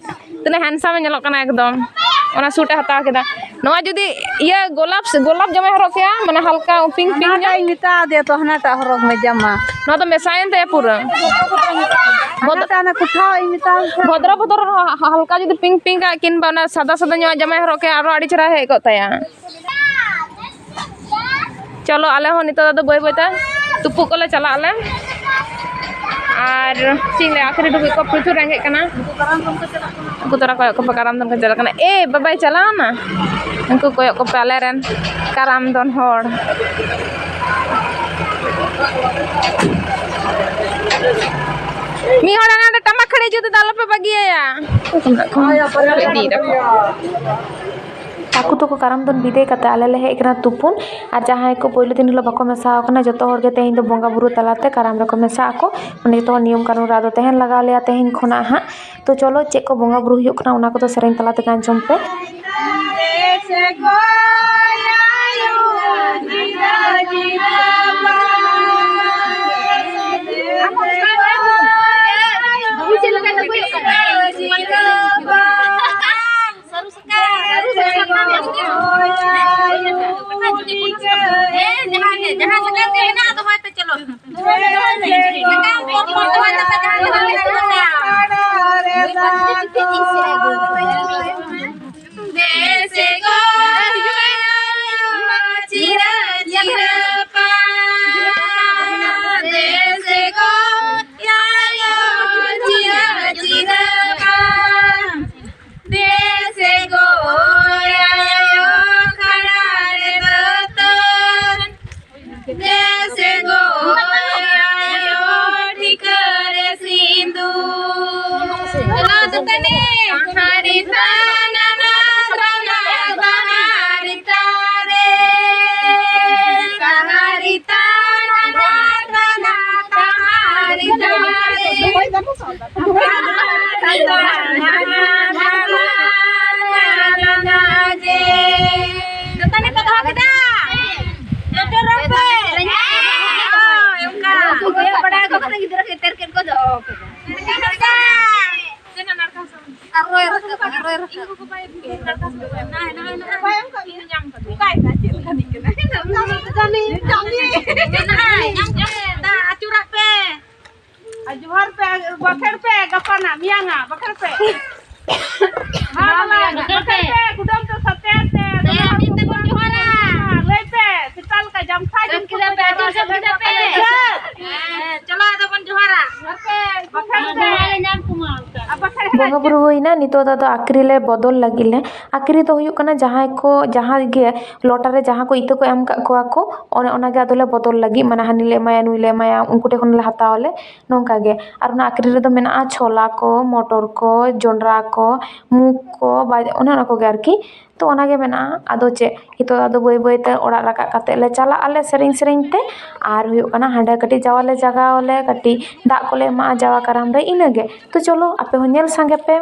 ᱛᱤᱱᱟᱹᱜ handsome ᱮ ᱧᱮᱞᱚᱜ ᱠᱟᱱᱟ ᱮᱠᱫᱚᱢ᱾ ᱚᱱᱟ suit ᱮ ᱦᱟᱛᱟᱣ ᱠᱮᱫᱟ᱾ ᱱᱚᱣᱟ ᱡᱩᱫᱤ ᱤᱭᱟᱹ ᱜᱳᱞᱟᱯ, ᱜᱳᱞᱟᱯ ᱡᱟᱢᱟᱭ ᱦᱚᱨᱚᱜ ᱠᱮᱭᱟ, ᱢᱟᱱᱮ ᱦᱟᱞᱠᱟ pink pink ᱧᱚᱜ᱾ ᱦᱟᱱᱟᱴᱟᱜ ᱤᱧ ᱢᱮᱛᱟ ᱫᱮᱭᱟ ᱛᱚ, ᱦᱟᱱᱟᱴᱟᱜ ᱦᱚᱨᱚᱜ ᱢᱮ ᱡᱟᱢᱟ᱾ ᱱᱚᱣᱟ ᱫᱚ ᱢᱮᱥᱟᱭᱮᱱ ᱛᱟᱭᱟ ᱯᱩᱨᱟᱹ᱾ ᱵᱚᱫ-, ᱦᱟᱱᱟᱴᱟᱜ ᱚᱱᱟ ᱠᱚᱴᱷᱟᱣᱟᱜ ᱤᱧ ᱢᱮᱛᱟ ᱫᱮ ᱛᱟᱦᱮᱸᱫ᱾ ᱵᱷᱚᱫᱨᱚ ᱵᱷᱚᱫᱨᱚ ᱨᱮᱦᱚᱸ ᱦᱟ-, ᱦᱟᱞᱠᱟ ᱡᱩᱫᱤ pink pink ᱟᱜ ᱠᱤᱝᱵᱟ ᱚᱱᱟ ᱥᱟᱫᱟ ᱥᱟᱫᱟ ᱧᱚᱜ ᱡᱟᱢᱟᱭ ᱦᱚᱨᱚᱜ ᱠᱮᱭᱟ, ᱟᱨᱚ ᱟᱹᱰᱤ ᱪᱮᱦᱨᱟ ᱦᱮᱡ ᱠᱚᱜ ᱛᱟᱭᱟ᱾ ᱪᱚᱞᱚ, ᱟᱞᱮ ᱦᱚᱸ ᱱᱤᱛᱚᱜ ᱫᱚ ᱵᱟᱹᱭ ᱵᱟᱹᱭ ᱛᱮ ᱛᱩᱯᱩᱜ ᱠᱚᱞᱮ ᱪᱟᱞᱟᱜ ᱟᱞᱮ᱾ ᱟᱨ ᱪᱮᱫ ᱤᱧ ᱞᱟᱹᱭᱟ, ᱟᱹᱠᱷᱤᱨ ᱰᱩᱵᱩᱡ ᱠᱚ ᱯᱨᱚᱪᱩᱨ ᱨᱮᱸᱜᱮᱡ ᱠᱟᱱᱟ᱾ ᱩᱱᱠᱩ ᱛᱚᱨᱟ ᱠᱚᱭᱚᱜ ᱠᱚᱯᱮ, ᱠᱟᱨᱟᱢ ᱫᱚᱱ ᱠᱚ ᱪᱟᱞᱟᱜ ᱠᱟᱱᱟ᱾ ᱮ ᱵᱟᱵᱟᱭ ᱪᱟᱞᱟᱣᱱᱟ, ᱩᱱᱠᱩ ᱠᱚᱭᱚᱜ ᱠᱚᱯᱮ, ᱟᱞᱮᱨᱮᱱ ᱠᱟᱨᱟᱢ ᱫᱚᱱ ᱦᱚᱲ᱾ ᱢᱤᱫ ᱦᱚᱲ ᱦᱟᱱᱟ ᱚᱸᱰᱮ ᱴᱟᱢᱟᱠ ᱠᱷᱟᱹᱲᱤ ᱡᱩᱛ ᱮᱫᱟ, ᱟᱞᱚᱯᱮ ᱵᱟᱹᱜᱤᱭᱟᱭᱟ᱾ ᱤᱫᱤᱭ ᱫᱟᱠᱚ᱾ ᱟᱠᱚ ᱫᱚᱠᱚ ᱠᱟᱨᱟᱢ ᱫᱚᱱ ᱵᱤᱫᱟᱹᱭ ᱠᱟᱛᱮ ᱟᱞᱮ ᱞᱮ ᱦᱮᱡ ᱟᱠᱟᱱᱟ ᱛᱩᱯᱩᱱ᱾ ᱟᱨ ᱡᱟᱦᱟᱸᱭ ᱠᱚ ᱯᱳᱭᱞᱳ ᱫᱤᱱ ᱦᱤᱞᱳᱜ ᱵᱟᱠᱚ ᱢᱮᱥᱟ ᱟᱠᱟᱱᱟ, ᱡᱚᱛᱚ ᱦᱚᱲ ᱜᱮ ᱛᱮᱦᱮᱧ ᱫᱚ ᱵᱚᱸᱜᱟ ᱵᱩᱨᱩ ᱛᱟᱞᱟᱛᱮ ᱠᱟᱨᱟᱢ ᱨᱮᱠᱚ ᱢᱮᱥᱟᱜ ᱟᱠᱚ᱾ ᱢᱟᱱᱮ ᱡᱚᱛᱚ ᱦᱚᱲ ᱱᱤᱭᱚᱢ ᱠᱟᱹᱱᱩᱱ ᱨᱮ ᱟᱫᱚ ᱛᱟᱦᱮᱱ ᱞᱟᱜᱟᱣ ᱞᱮᱭᱟ ᱛᱮᱦᱮᱧ ᱠᱷᱚᱱᱟᱜ ᱦᱟᱸᱜ᱾ ᱛᱚ ᱪᱚᱞᱚ, ᱪᱮᱫ ᱠᱚ ᱵᱚᱸᱜᱟ ᱵᱩᱨᱩ ᱦᱩᱭᱩᱜ ᱠᱟᱱᱟ, ᱚᱱᱟ ᱠᱚᱫᱚ ᱥᱮᱨᱮᱧ ᱛᱟᱞᱟ ᱛᱮᱜᱮ ᱟᱸᱡᱚᱢ ᱯᱮ᱾ ᱥᱮ ᱜᱚ ᱟᱭᱳ ᱴᱷᱤᱠᱟᱹ ᱨᱮ ᱥᱤᱸᱫᱩᱨ᱾ ᱦᱟᱹᱨᱤ ᱛᱟᱱᱟ ᱱᱟᱱᱟ ᱛᱟᱱᱟ ᱛᱟᱦᱟᱨᱤ ᱛᱟᱨᱮ᱾ ᱛᱟᱦᱟᱨᱤ ᱛᱟᱱᱟ ᱱᱟᱱᱟ ᱛᱟᱦᱟᱨᱤ ᱛᱟᱨᱮ᱾ ᱫᱟᱹᱛᱟᱹᱱᱤ ᱯᱮ ᱫᱚᱦᱚ ᱠᱮᱫᱟ? ᱡᱚᱛᱚ ᱨᱚᱲ ᱯᱮ᱾ ᱦᱳᱭ, ᱚᱱᱠᱟ᱾ ᱵᱟᱲᱟᱭ ᱠᱚ ᱠᱟᱛᱮ ᱜᱤᱫᱽᱨᱟᱹ ᱠᱚ ᱛᱮᱨ ᱠᱮᱫ ᱠᱚ ᱫᱚᱦᱚ ᱠᱮᱫᱟ᱾ ᱟᱨᱚᱭ ᱨᱟᱠᱟᱵ, ᱟᱨᱚᱭ ᱨᱟᱠᱟᱵ᱾ ᱟᱪᱩᱨᱟᱜ ᱯᱮ᱾ ᱟᱨ ᱡᱚᱦᱟᱨ ᱯᱮ, ᱵᱟᱠᱷᱮᱲ ᱯᱮ, ᱜᱟᱯᱟ ᱱᱟᱜ, ᱢᱮᱭᱟᱝ ᱟ, ᱵᱟᱠᱷᱮᱲ ᱯᱮ᱾ ᱦᱮᱸ, ᱵᱟᱠᱷᱮᱲ ᱯᱮ, ᱠᱩᱰᱟᱹᱢ ᱛᱮ ᱥᱟᱛᱮ ᱛᱮ, ᱫᱟᱭᱟ ᱢᱤᱫ ᱛᱮᱵᱚᱱ ᱡᱚᱦᱟᱨᱟ᱾ ᱞᱟᱹᱭ ᱯᱮ, ᱥᱮᱛᱟ ᱞᱮᱠᱟ ᱡᱟᱢᱛᱷᱟ ᱡᱩᱛ ᱠᱟᱛᱮ ᱟᱹᱰᱤ ᱥᱟᱹᱛ ᱠᱮᱫᱟ ᱯᱮ᱾ ᱦᱮᱸ, ᱪᱚᱞᱚ ᱟᱫᱚ ᱵᱚᱱ ᱡᱚᱦᱟᱨᱟ᱾ ᱵᱟᱠᱷᱮᱲ ᱯᱮ᱾ ᱟᱨ ᱵᱟᱠᱷᱮᱲ ᱯᱮ᱾ ᱵᱚᱸᱜᱟ ᱵᱩᱨᱩ ᱦᱩᱭᱱᱟ, ᱱᱤᱛᱚᱜ ᱫᱚ ᱟᱫᱚ ᱟᱠᱷᱨᱤ ᱞᱮ ᱵᱚᱫᱚᱞ ᱞᱟᱹᱜᱤᱫ ᱞᱮ᱾ ᱟᱠᱷᱨᱤ ᱫᱚ ᱦᱩᱭᱩᱜ ᱠᱟᱱᱟ ᱡᱟᱦᱟᱸᱭ ᱠᱚ, ᱡᱟᱦᱟᱸᱭ ᱜᱮ ᱞᱚᱴᱟ ᱨᱮ ᱡᱟᱦᱟᱸ ᱠᱚ ᱤᱛᱟᱹ ᱠᱚ ᱮᱢ ᱠᱟᱜ ᱠᱚᱣᱟ ᱠᱚ, ᱚᱱᱮ ᱚᱱᱟᱜᱮ ᱟᱫᱚᱞᱮ ᱵᱚᱫᱚᱞ ᱞᱟᱹᱜᱤᱫ, ᱢᱟᱱᱮ ᱦᱟᱹᱱᱤ ᱞᱮ ᱮᱢᱟᱭᱟ, ᱱᱩᱭ ᱞᱮ ᱮᱢᱟᱭᱟ, ᱩᱱᱠᱩ ᱴᱷᱮᱱ ᱠᱷᱚᱱ ᱞᱮ ᱦᱟᱛᱟᱣ ᱟᱞᱮ᱾ ᱱᱚᱝᱠᱟ ᱜᱮ᱾ ᱟᱨ ᱚᱱᱟ ᱟᱠᱷᱨᱤ ᱨᱮᱫᱚ ᱢᱮᱱᱟᱜᱼᱟ ᱪᱷᱚᱞᱟ ᱠᱚ, ᱢᱚᱴᱚᱨ ᱠᱚ, ᱡᱚᱱᱰᱨᱟ ᱠᱚ, ᱢᱩᱜᱽ ᱠᱚ, ᱵᱟ-, ᱚᱱᱮ ᱚᱱᱟ ᱠᱚᱜᱮ ᱟᱨᱠᱤ᱾ ᱛᱚ ᱚᱱᱟᱜᱮ ᱢᱮᱱᱟᱜᱼᱟ᱾ ᱟᱫᱚ ᱪᱮᱫ, ᱱᱤᱛᱚᱜ ᱟᱫᱚ ᱵᱟᱹᱭ ᱵᱟᱹᱭ ᱛᱮ ᱚᱲᱟᱜ ᱨᱟᱠᱟᱵ ᱠᱟᱛᱮ ᱞᱮ ᱪᱟᱞᱟᱜ ᱟᱞᱮ ᱥᱮᱨᱮᱧ ᱥᱮᱨᱮᱧ ᱛᱮ᱾ ᱟᱨ ᱦᱩᱭᱩᱜ ᱠᱟᱱᱟ ᱦᱟᱸᱰᱮ ᱠᱟᱹᱴᱤᱡ ᱡᱟᱣᱟ ᱞᱮ ᱡᱟᱜᱟᱣ ᱟᱞᱮ, ᱠᱟᱹᱴᱤᱡ ᱫᱟᱜ ᱠᱚᱞᱮ ᱮᱢᱟᱜᱼᱟ ᱡᱟᱣᱟ ᱠᱟᱨᱟᱢ ᱨᱮ, ᱤᱱᱟᱹᱜᱮ᱾ ᱛᱚ ᱪᱚᱞᱚ ᱟᱯᱮ ᱦᱚᱸ ᱧᱮᱞ ᱥᱟᱸᱜᱮ ᱯᱮ᱾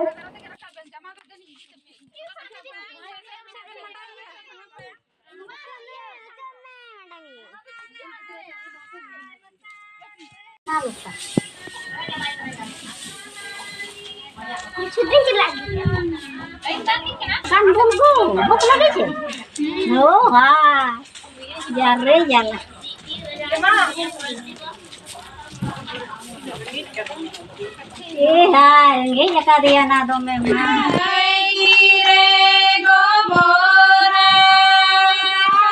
ᱥᱟᱱ ᱵᱚᱞ ᱠᱚ ᱵᱚᱠᱞᱟ ᱜᱮ ᱪᱮ? ᱳ ᱦᱟ, ᱡᱟᱞᱮ ᱡᱟᱞᱟ᱾ ᱮ ᱦᱟᱭ, ᱨᱮᱸᱜᱮᱡ ᱟᱠᱟᱫᱮᱭᱟ ᱱᱟ ᱫᱚᱢᱮ ᱢᱟ᱾ ᱨᱮ ᱜᱚᱵᱚᱨᱟ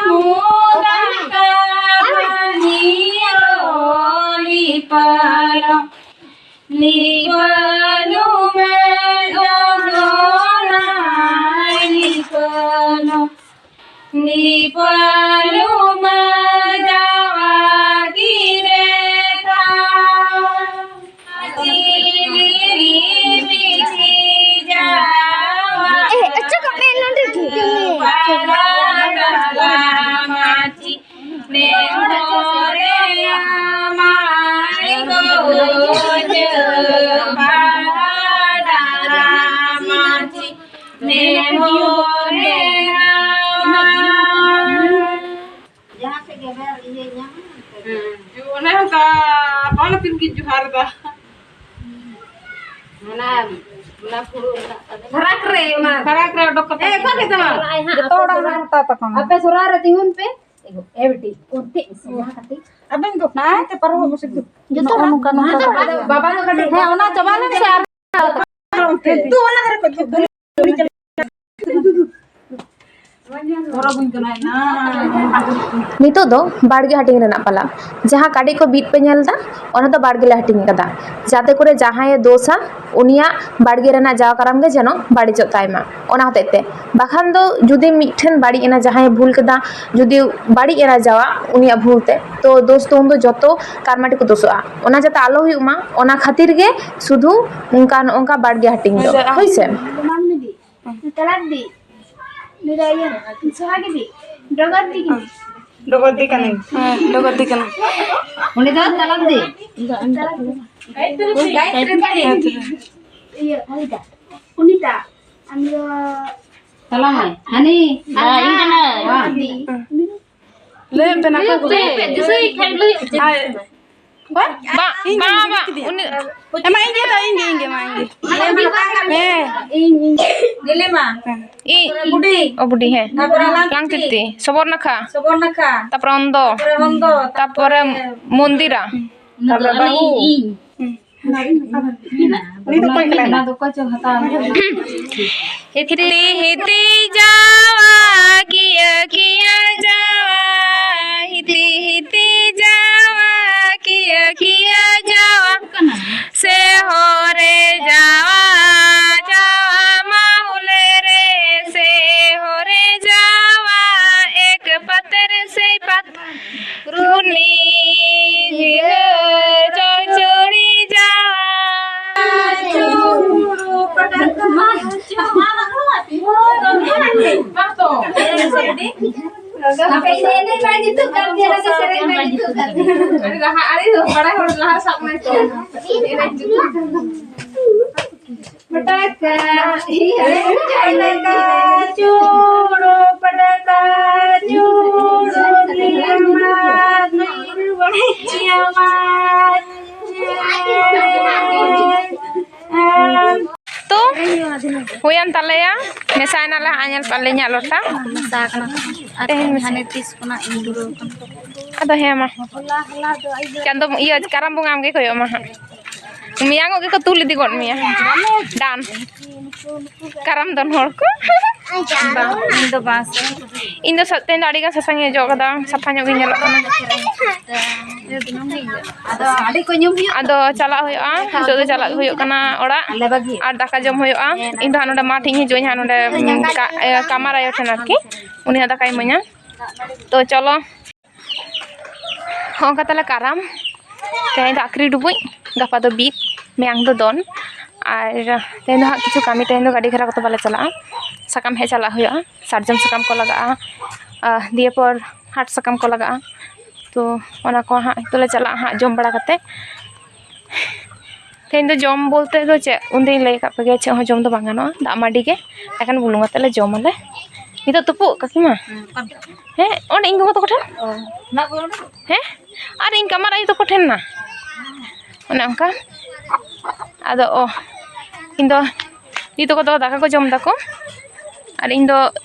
ᱢᱩᱫᱟ ᱠᱟᱵᱟᱱᱤ ᱨᱚᱞᱤ ᱯᱟᱞᱚ᱾ ᱱᱤᱯᱟᱞᱩ ᱢᱮ ᱫᱚᱱᱟᱭ ᱱᱤᱯᱟᱞᱩ, ᱱᱤᱯᱟᱞᱩ ᱢᱮ ᱡᱟᱣᱟ᱾ ᱚᱱᱮ ᱚᱱᱠᱟ ᱵᱟᱝ ᱛᱤᱱ ᱜᱤᱧ ᱡᱚᱦᱟᱨ ᱮᱫᱟ᱾ ᱚᱱᱟ, ᱚᱱᱟ ᱯᱷᱩᱲᱩᱜ ᱨᱮᱱᱟᱜ ᱛᱟᱞᱮ᱾ ᱯᱷᱟᱨᱟᱠ ᱨᱮ, ᱚᱱᱟ ᱯᱷᱟᱨᱟᱠ ᱨᱮ ᱚᱰᱚᱠ ᱠᱟᱛᱮ᱾ ᱮ, ᱚᱠᱟ ᱨᱮ ᱛᱟᱢᱟ? ᱪᱟᱞᱟᱜ ᱟᱭ ᱦᱟᱸᱜ, ᱡᱚᱛᱚ ᱟᱯᱮ ᱦᱚᱲᱟᱜ ᱥᱚᱨᱟ-, ᱦᱟᱛᱟᱣ ᱛᱟᱠᱚ ᱢᱮ᱾ ᱟᱯᱮ ᱥᱚᱨᱟ ᱨᱮ ᱛᱤᱸᱜᱩᱱ ᱯᱮ᱾ ᱮ ᱜᱚ, ᱮ ᱵᱤᱴᱤ, ᱚᱱᱛᱮ ᱤᱥᱤᱱ ᱢᱟ ᱠᱟᱹᱴᱤᱡ᱾ ᱟᱵᱮᱱ ᱫᱚ ᱦᱮᱸ? ᱦᱟᱱᱛᱮ ᱯᱟᱨᱚᱢᱚᱜ ᱢᱮᱥᱮ᱾ ᱡᱚᱛᱚ ᱱᱚᱜᱼᱚ ᱦᱚᱲ᱾ ᱱᱚᱝᱠᱟ, ᱱᱚᱝᱠᱟ ᱦᱮᱸ, ᱠᱟᱛᱮ᱾ ᱵᱟᱵᱟ, ᱵᱟᱵᱟ ᱫᱚ ᱠᱟᱹᱴᱤᱡ᱾ ᱦᱮᱸ, ᱚᱱᱟ ᱪᱟᱵᱟ ᱞᱮᱱ ᱥᱮ ᱟᱨ ᱫᱩ ᱚᱱᱟ ᱫᱷᱟᱨᱮ ᱠᱷᱚᱡ ᱫᱩ᱾ ᱱᱤᱛᱚᱜ ᱫᱚ ᱵᱟᱲᱜᱮ ᱦᱟᱹᱴᱤᱧ ᱨᱮᱱᱟᱜ ᱯᱟᱞᱟ᱾ ᱡᱟᱦᱟᱸ ᱠᱟᱰᱮᱡ ᱠᱚ ᱵᱤᱫ ᱯᱮ ᱧᱮᱞ ᱮᱫᱟ, ᱚᱱᱟ ᱫᱚ ᱵᱟᱲᱜᱮ ᱞᱮ ᱦᱟᱹᱴᱤᱧ ᱠᱟᱫᱟ, ᱡᱟᱛᱮ ᱠᱚᱨᱮ ᱡᱟᱦᱟᱸᱭᱮ ᱫᱳᱥᱟ, ᱩᱱᱤᱭᱟᱜ ᱵᱟᱲᱜᱮ ᱨᱮᱱᱟᱜ ᱡᱟᱣ ᱠᱟᱨᱟᱢ ᱜᱮ ᱡᱮᱱᱚ ᱵᱟᱹᱲᱤᱡᱚᱜ ᱛᱟᱭ ᱢᱟ, ᱚᱱᱟ ᱦᱚᱛᱮᱡ ᱛᱮ᱾ ᱵᱟᱠᱷᱟᱱ ᱫᱚ ᱡᱩᱫᱤ ᱢᱤᱫᱴᱷᱮᱱ ᱵᱟᱹᱲᱤᱡ ᱮᱱᱟ, ᱡᱟᱦᱟᱸᱭᱮ ᱵᱷᱩᱞ ᱠᱮᱫᱟ, ᱡᱩᱫᱤ ᱵᱟᱹᱲᱤᱡ ᱮᱱᱟ ᱡᱟᱣᱟᱜ ᱩᱱᱤᱭᱟᱜ ᱵᱷᱩᱞ ᱛᱮ, ᱛᱚ ᱫᱳᱥ ᱫᱚ ᱩᱱᱫᱚ ᱡᱚᱛᱚ ᱠᱟᱨᱢᱟᱴᱤ ᱠᱚ ᱫᱳᱥᱚᱜᱼᱟ᱾ ᱚᱱᱟ ᱡᱟᱛᱮ ᱟᱞᱚ ᱦᱩᱭᱩᱜ ᱢᱟ, ᱚᱱᱟ ᱠᱷᱟᱹᱛᱤᱨ ᱜᱮ ᱥᱩᱫᱷᱩ ᱚᱱᱠᱟ, ᱱᱚᱜᱼᱚ ᱱᱚᱝᱠᱟ ᱵᱟᱲᱜᱮ ᱦᱟᱹᱴᱤᱧ ᱫᱚ, ᱦᱳᱭ ᱥᱮ? ᱛᱟᱞᱟᱠ ᱫᱤ᱾ ᱱᱩᱭ ᱫᱚ ᱤᱭᱟᱹ, ᱥᱚᱦᱟᱜᱤ ᱫᱤ᱾ ᱰᱚᱜᱚᱨ ᱫᱤ ᱠᱟᱱᱟᱭ᱾ ᱰᱚᱜᱚᱨ ᱫᱤ ᱠᱟᱱᱟᱭ᱾ ᱦᱮᱸ, ᱰᱚᱜᱚᱨ ᱫᱤ ᱠᱟᱱᱟᱭ᱾ ᱩᱱᱤ ᱫᱚ ᱛᱟᱞᱟᱠ ᱫᱤ᱾ ᱜᱟᱭᱛᱨᱤ ᱫᱤ᱾ ᱤᱭᱟᱹ, ᱚᱱᱤᱛᱟ᱾ ᱩᱱᱤ ᱫᱚ ᱛᱟᱞᱟ ᱢᱟᱹᱭ᱾ ᱦᱟᱹᱱᱤ᱾ ᱵᱟ, ᱤᱧ ᱠᱟᱱᱟᱹᱧ᱾ ᱵᱟ᱾ ᱞᱟᱹᱭ ᱯᱮ ᱱᱟᱯᱟᱭ ᱠᱚ᱾ ᱞᱟᱹᱭ ᱯᱮ, ᱫᱤᱥᱟᱹᱭ ᱠᱷᱟᱡ ᱞᱟᱹᱭ ᱯᱮ᱾ ᱟᱭ᱾ ᱵᱟ, ᱤᱧ ᱵᱟ, ᱜᱮ ᱵᱟ, ᱜᱤᱫᱤ᱾ ᱩᱱᱤ ᱮ, ᱢᱟ, ᱤᱧ ᱜᱮ ᱫᱟ, ᱤᱧ ᱜᱮ, ᱤᱧ ᱜᱮ, ᱢᱟ, ᱤᱧ ᱜᱮ᱾ ᱦᱮᱸ᱾ ᱤᱧ, ᱤᱧ᱾ ᱱᱤᱞᱤᱢᱟ᱾ ᱦᱮᱸ᱾ ᱤ-, ᱛᱟᱯᱚᱨᱮ ᱵᱩᱰᱷᱤ᱾ ᱚ, ᱵᱩᱰᱷᱤ, ᱦᱮᱸ᱾ ᱛᱟᱯᱚᱨᱮ ᱞᱟᱝᱛᱤᱛᱤ᱾ ᱞᱟᱝᱛᱤᱛᱤ, ᱥᱚᱵᱚᱨᱱᱟᱠᱷᱟ᱾ ᱥᱚᱵᱚᱨᱱᱟᱠᱷᱟ᱾ ᱛᱟᱯᱚᱨᱮ ᱚᱱᱫᱚ᱾ ᱛᱟᱯᱚᱨᱮ ᱚᱱᱫᱚ᱾ ᱛᱟᱯᱚᱨᱮ ᱛᱟᱯᱚᱨᱮ ᱢᱚᱱᱫᱤᱨᱟ᱾ ᱛᱟᱯᱚᱨᱮ ᱵᱟᱹᱦᱩ᱾ ᱤᱧ, ᱤᱧ᱾ ᱩᱱᱤ ᱫᱚ ᱚᱠᱚᱭ ᱠᱟᱱᱟᱭ? ᱚᱱᱟ ᱫᱚ ᱚᱠᱚᱭ ᱪᱚ ᱦᱟᱛᱟᱣ ᱟᱹᱜᱩ ᱠᱮᱫᱟ᱾ ᱦᱤᱛᱤ ᱦᱤᱛᱤ ᱡᱟᱣᱟ ᱠᱤᱭᱟᱹ ᱠᱤᱭᱟᱹ ᱡᱟᱣᱟ, ᱦᱤᱛᱤ ᱦᱤᱛᱤ ᱡᱟᱣᱟ ᱠᱤᱭᱟᱹ ᱠᱤᱭᱟᱹ ᱡᱟᱣᱟ, ᱥᱮ ᱦᱚᱨᱮ ᱡᱟᱣᱟ, ᱡᱟᱣᱟ ᱢᱟᱦᱩᱞᱮ ᱨᱮ, ᱥᱮ ᱦᱚᱨᱮ ᱡᱟᱣᱟ, ᱮᱠ ᱯᱟᱛᱮᱨ ᱥᱮ ᱯᱟᱛᱮᱨ᱾ ᱨᱩᱱᱤ ᱦᱤᱨᱟᱹ ᱪᱚᱲᱪᱚᱲᱤ ᱡᱟᱣᱟ᱾ ᱟᱯᱮ ᱮᱱᱮᱡ ᱵᱟᱭ ᱡᱩᱛᱩᱜ ᱠᱟᱱ ᱛᱤᱧᱟ, ᱚᱱᱟᱛᱮ ᱥᱮᱨᱮᱧ ᱵᱟᱭ ᱡᱩᱛᱩᱜ ᱠᱟᱱ ᱛᱤᱧᱟ᱾ ᱟᱹᱰᱤ ᱞᱟᱦᱟ, ᱟᱹᱰᱤ ᱵᱟᱲᱟᱭ ᱦᱚᱲ ᱞᱟᱦᱟ ᱥᱟᱵ ᱢᱮ ᱛᱚ᱾ ᱮᱱᱮᱡ ᱡᱩᱛᱩᱜ ᱠᱟᱱ ᱛᱤᱧᱟ᱾ ᱯᱟᱴᱟᱠᱟ, ᱤᱭᱟᱹ, ᱯᱟᱴᱟᱠᱟ, ᱪᱩᱲᱩ, ᱯᱟᱴᱟᱠᱟ, ᱪᱩᱲᱩ, ᱱᱤᱭᱟᱹ ᱢᱟ, ᱛᱚ, ᱦᱩᱭᱮᱱ ᱛᱟᱞᱮᱭᱟ, ᱢᱮᱥᱟᱭᱮᱱᱟᱞᱮ ᱦᱟᱸᱜ, ᱧᱮᱞ ᱯᱮ ᱟᱹᱞᱤᱧᱟᱜ ᱞᱚᱴᱟ᱾ ᱢᱮᱥᱟ ᱠᱟᱱᱟ᱾ ᱟᱨ ᱛᱮᱦᱮᱧ ᱢᱮᱥᱟ᱾ ᱦᱟᱱᱮ ᱛᱤᱥ ᱠᱷᱚᱱᱟᱜ ᱤᱧ ᱫᱩᱨᱟᱹᱣ ᱠᱟᱱᱟ᱾ ᱟᱫᱚ ᱦᱮᱸ ᱢᱟ, ᱪᱟᱸᱫᱚ, ᱤᱭᱟᱹ, ᱠᱟᱨᱟᱢ ᱵᱚᱸᱜᱟ ᱟᱢᱜᱮ ᱠᱚᱭᱚᱜ ᱢᱟ ᱦᱟᱸᱜ᱾ ᱢᱮᱭᱟᱝᱚᱜ ᱜᱮᱠᱚ ᱛᱩᱞ ᱤᱫᱤ ᱜᱚᱫ ᱢᱮᱭᱟ᱾ ᱰᱟᱱ᱾ ᱠᱟᱨᱟᱢ ᱫᱚᱱ ᱦᱚᱲ ᱠᱚ᱾ ᱵᱟᱝ, ᱤᱧ ᱫᱚ ᱵᱟᱝ ᱥᱮ᱾ ᱤᱧ ᱫᱚ ᱥᱟ-, ᱛᱮᱦᱮᱧ ᱫᱚ ᱟᱹᱰᱤ ᱜᱟᱱ ᱥᱟᱥᱟᱝ ᱤᱧ ᱚᱡᱚᱜ ᱠᱟᱫᱟ, ᱥᱟᱯᱷᱟ ᱧᱚᱜ ᱜᱤᱧ ᱧᱮᱞᱚᱜ ᱠᱟᱱᱟ᱾ ᱟᱫᱚ ᱟᱹᱰᱤ ᱠᱚ ᱧᱩ ᱦᱩᱭᱩᱜ ᱟᱫᱚ ᱪᱟᱞᱟᱜ ᱦᱩᱭᱩᱜᱼᱟ, ᱱᱤᱛᱚᱜ ᱫᱚ ᱪᱟᱞᱟᱜ ᱦᱩᱭᱩᱜ ᱠᱟᱱᱟ ᱚᱲᱟᱜ᱾ ᱟᱨ ᱫᱟᱠᱟ ᱡᱚᱢ ᱦᱩᱭᱩᱜᱼᱟ᱾ ᱤᱧ ᱫᱚ ᱦᱟᱸᱜ ᱱᱚᱰᱮ ᱢᱟᱴᱷ ᱤᱧ ᱦᱤᱡᱩᱜᱼᱟ, ᱦᱟᱸᱜ ᱱᱚᱰᱮ, ᱩᱸ, ᱠᱟ-, ᱮ, ᱠᱟᱢᱟᱨ ᱟᱭᱳ ᱴᱷᱮᱱ ᱟᱨᱠᱤ, ᱩᱱᱤ ᱦᱟᱸᱜ ᱫᱟᱠᱟᱭ ᱤᱢᱟᱹᱧᱟ᱾ ᱛᱚ ᱪᱚᱞᱚ, ᱦᱚᱸᱜᱼᱚ ᱱᱚᱝᱠᱟ ᱛᱟᱞᱮ ᱠᱟᱨᱟᱢ᱾ ᱛᱮᱦᱮᱧ ᱫᱚ ᱟᱠᱷᱨᱤ ᱰᱩᱵᱩᱡ, ᱜᱟᱯᱟ ᱫᱚ ᱵᱤᱫ, ᱢᱮᱭᱟᱝ ᱫᱚ ᱫᱚᱱ᱾ ᱟᱨ ᱛᱮᱦᱮᱧ ᱫᱚ ᱦᱟᱸᱜ ᱠᱤᱪᱷᱩ ᱠᱟᱹᱢᱤ, ᱛᱮᱦᱮᱧ ᱫᱚ ᱜᱟᱹᱰᱤ ᱜᱷᱮᱨᱟ ᱠᱚᱫᱚ ᱵᱟᱞᱮ ᱪᱟᱞᱟᱜᱼᱟ, ᱥᱟᱠᱟᱢ ᱦᱮᱡ ᱪᱟᱞᱟᱜ ᱦᱩᱭᱩᱜᱼᱟ, ᱥᱟᱨᱡᱚᱢ ᱥᱟᱠᱟᱢ ᱠᱚ ᱞᱟᱜᱟᱜᱼᱟ, ᱟᱨ ᱫᱤᱭᱮ ᱯᱚᱨ ᱦᱟᱴ ᱥᱟᱠᱟᱢ ᱠᱚ ᱞᱟᱜᱟᱜᱼᱟ᱾ ᱛᱚ ᱚᱱᱟ ᱠᱚ ᱦᱟᱸᱜ ᱱᱤᱛᱚᱜ ᱞᱮ ᱪᱟᱞᱟᱜᱼᱟ ᱦᱟᱸᱜ ᱡᱚᱢ ᱵᱟᱲᱟ ᱠᱟᱛᱮ᱾ ᱛᱮᱦᱮᱧ ᱫᱚ ᱡᱚᱢ ᱵᱚᱞᱛᱮ ᱫᱚ ᱪᱮᱫ, ᱩᱱᱫᱤᱱ ᱞᱟᱹᱭ ᱟᱠᱟᱫ ᱯᱮᱜᱮ, ᱪᱮᱫ ᱦᱚᱸ ᱡᱚᱢ ᱫᱚ ᱵᱟᱝ ᱜᱟᱱᱚᱜᱼᱟ, ᱫᱟᱜ ᱢᱟᱹᱰᱤ ᱜᱮ ᱮᱠᱷᱮᱱ ᱵᱩᱞᱩᱝ ᱟᱛᱮ ᱞᱮ ᱡᱚᱢ ᱟᱞᱮ᱾ ᱱᱤᱛᱚᱜ ᱛᱩᱯᱩᱜ ᱠᱟᱠᱤ ᱢᱟ᱾ ᱦᱮᱸ, ᱚᱸᱰᱮ ᱤᱧ ᱜᱚᱜᱚ ᱛᱟᱠᱚ ᱴᱷᱮᱱ᱾ ᱦᱮᱸ, ᱟᱨ ᱤᱧ ᱠᱟᱢᱟᱨ ᱟᱭᱳ ᱛᱟᱠᱚ ᱴᱷᱮᱱ ᱱᱟ᱾ ᱚᱱᱮ ᱚᱱᱠᱟ᱾ ᱟᱫᱚ ᱚ, ᱤᱧ ᱫᱚ ᱫᱤᱫᱤ ᱛᱟᱠᱚ ᱫᱚ ᱫᱟᱠᱟ ᱠᱚ ᱡᱚᱢ ᱫᱟᱠᱚ, ᱟᱨ ᱤᱧ ᱫᱚ,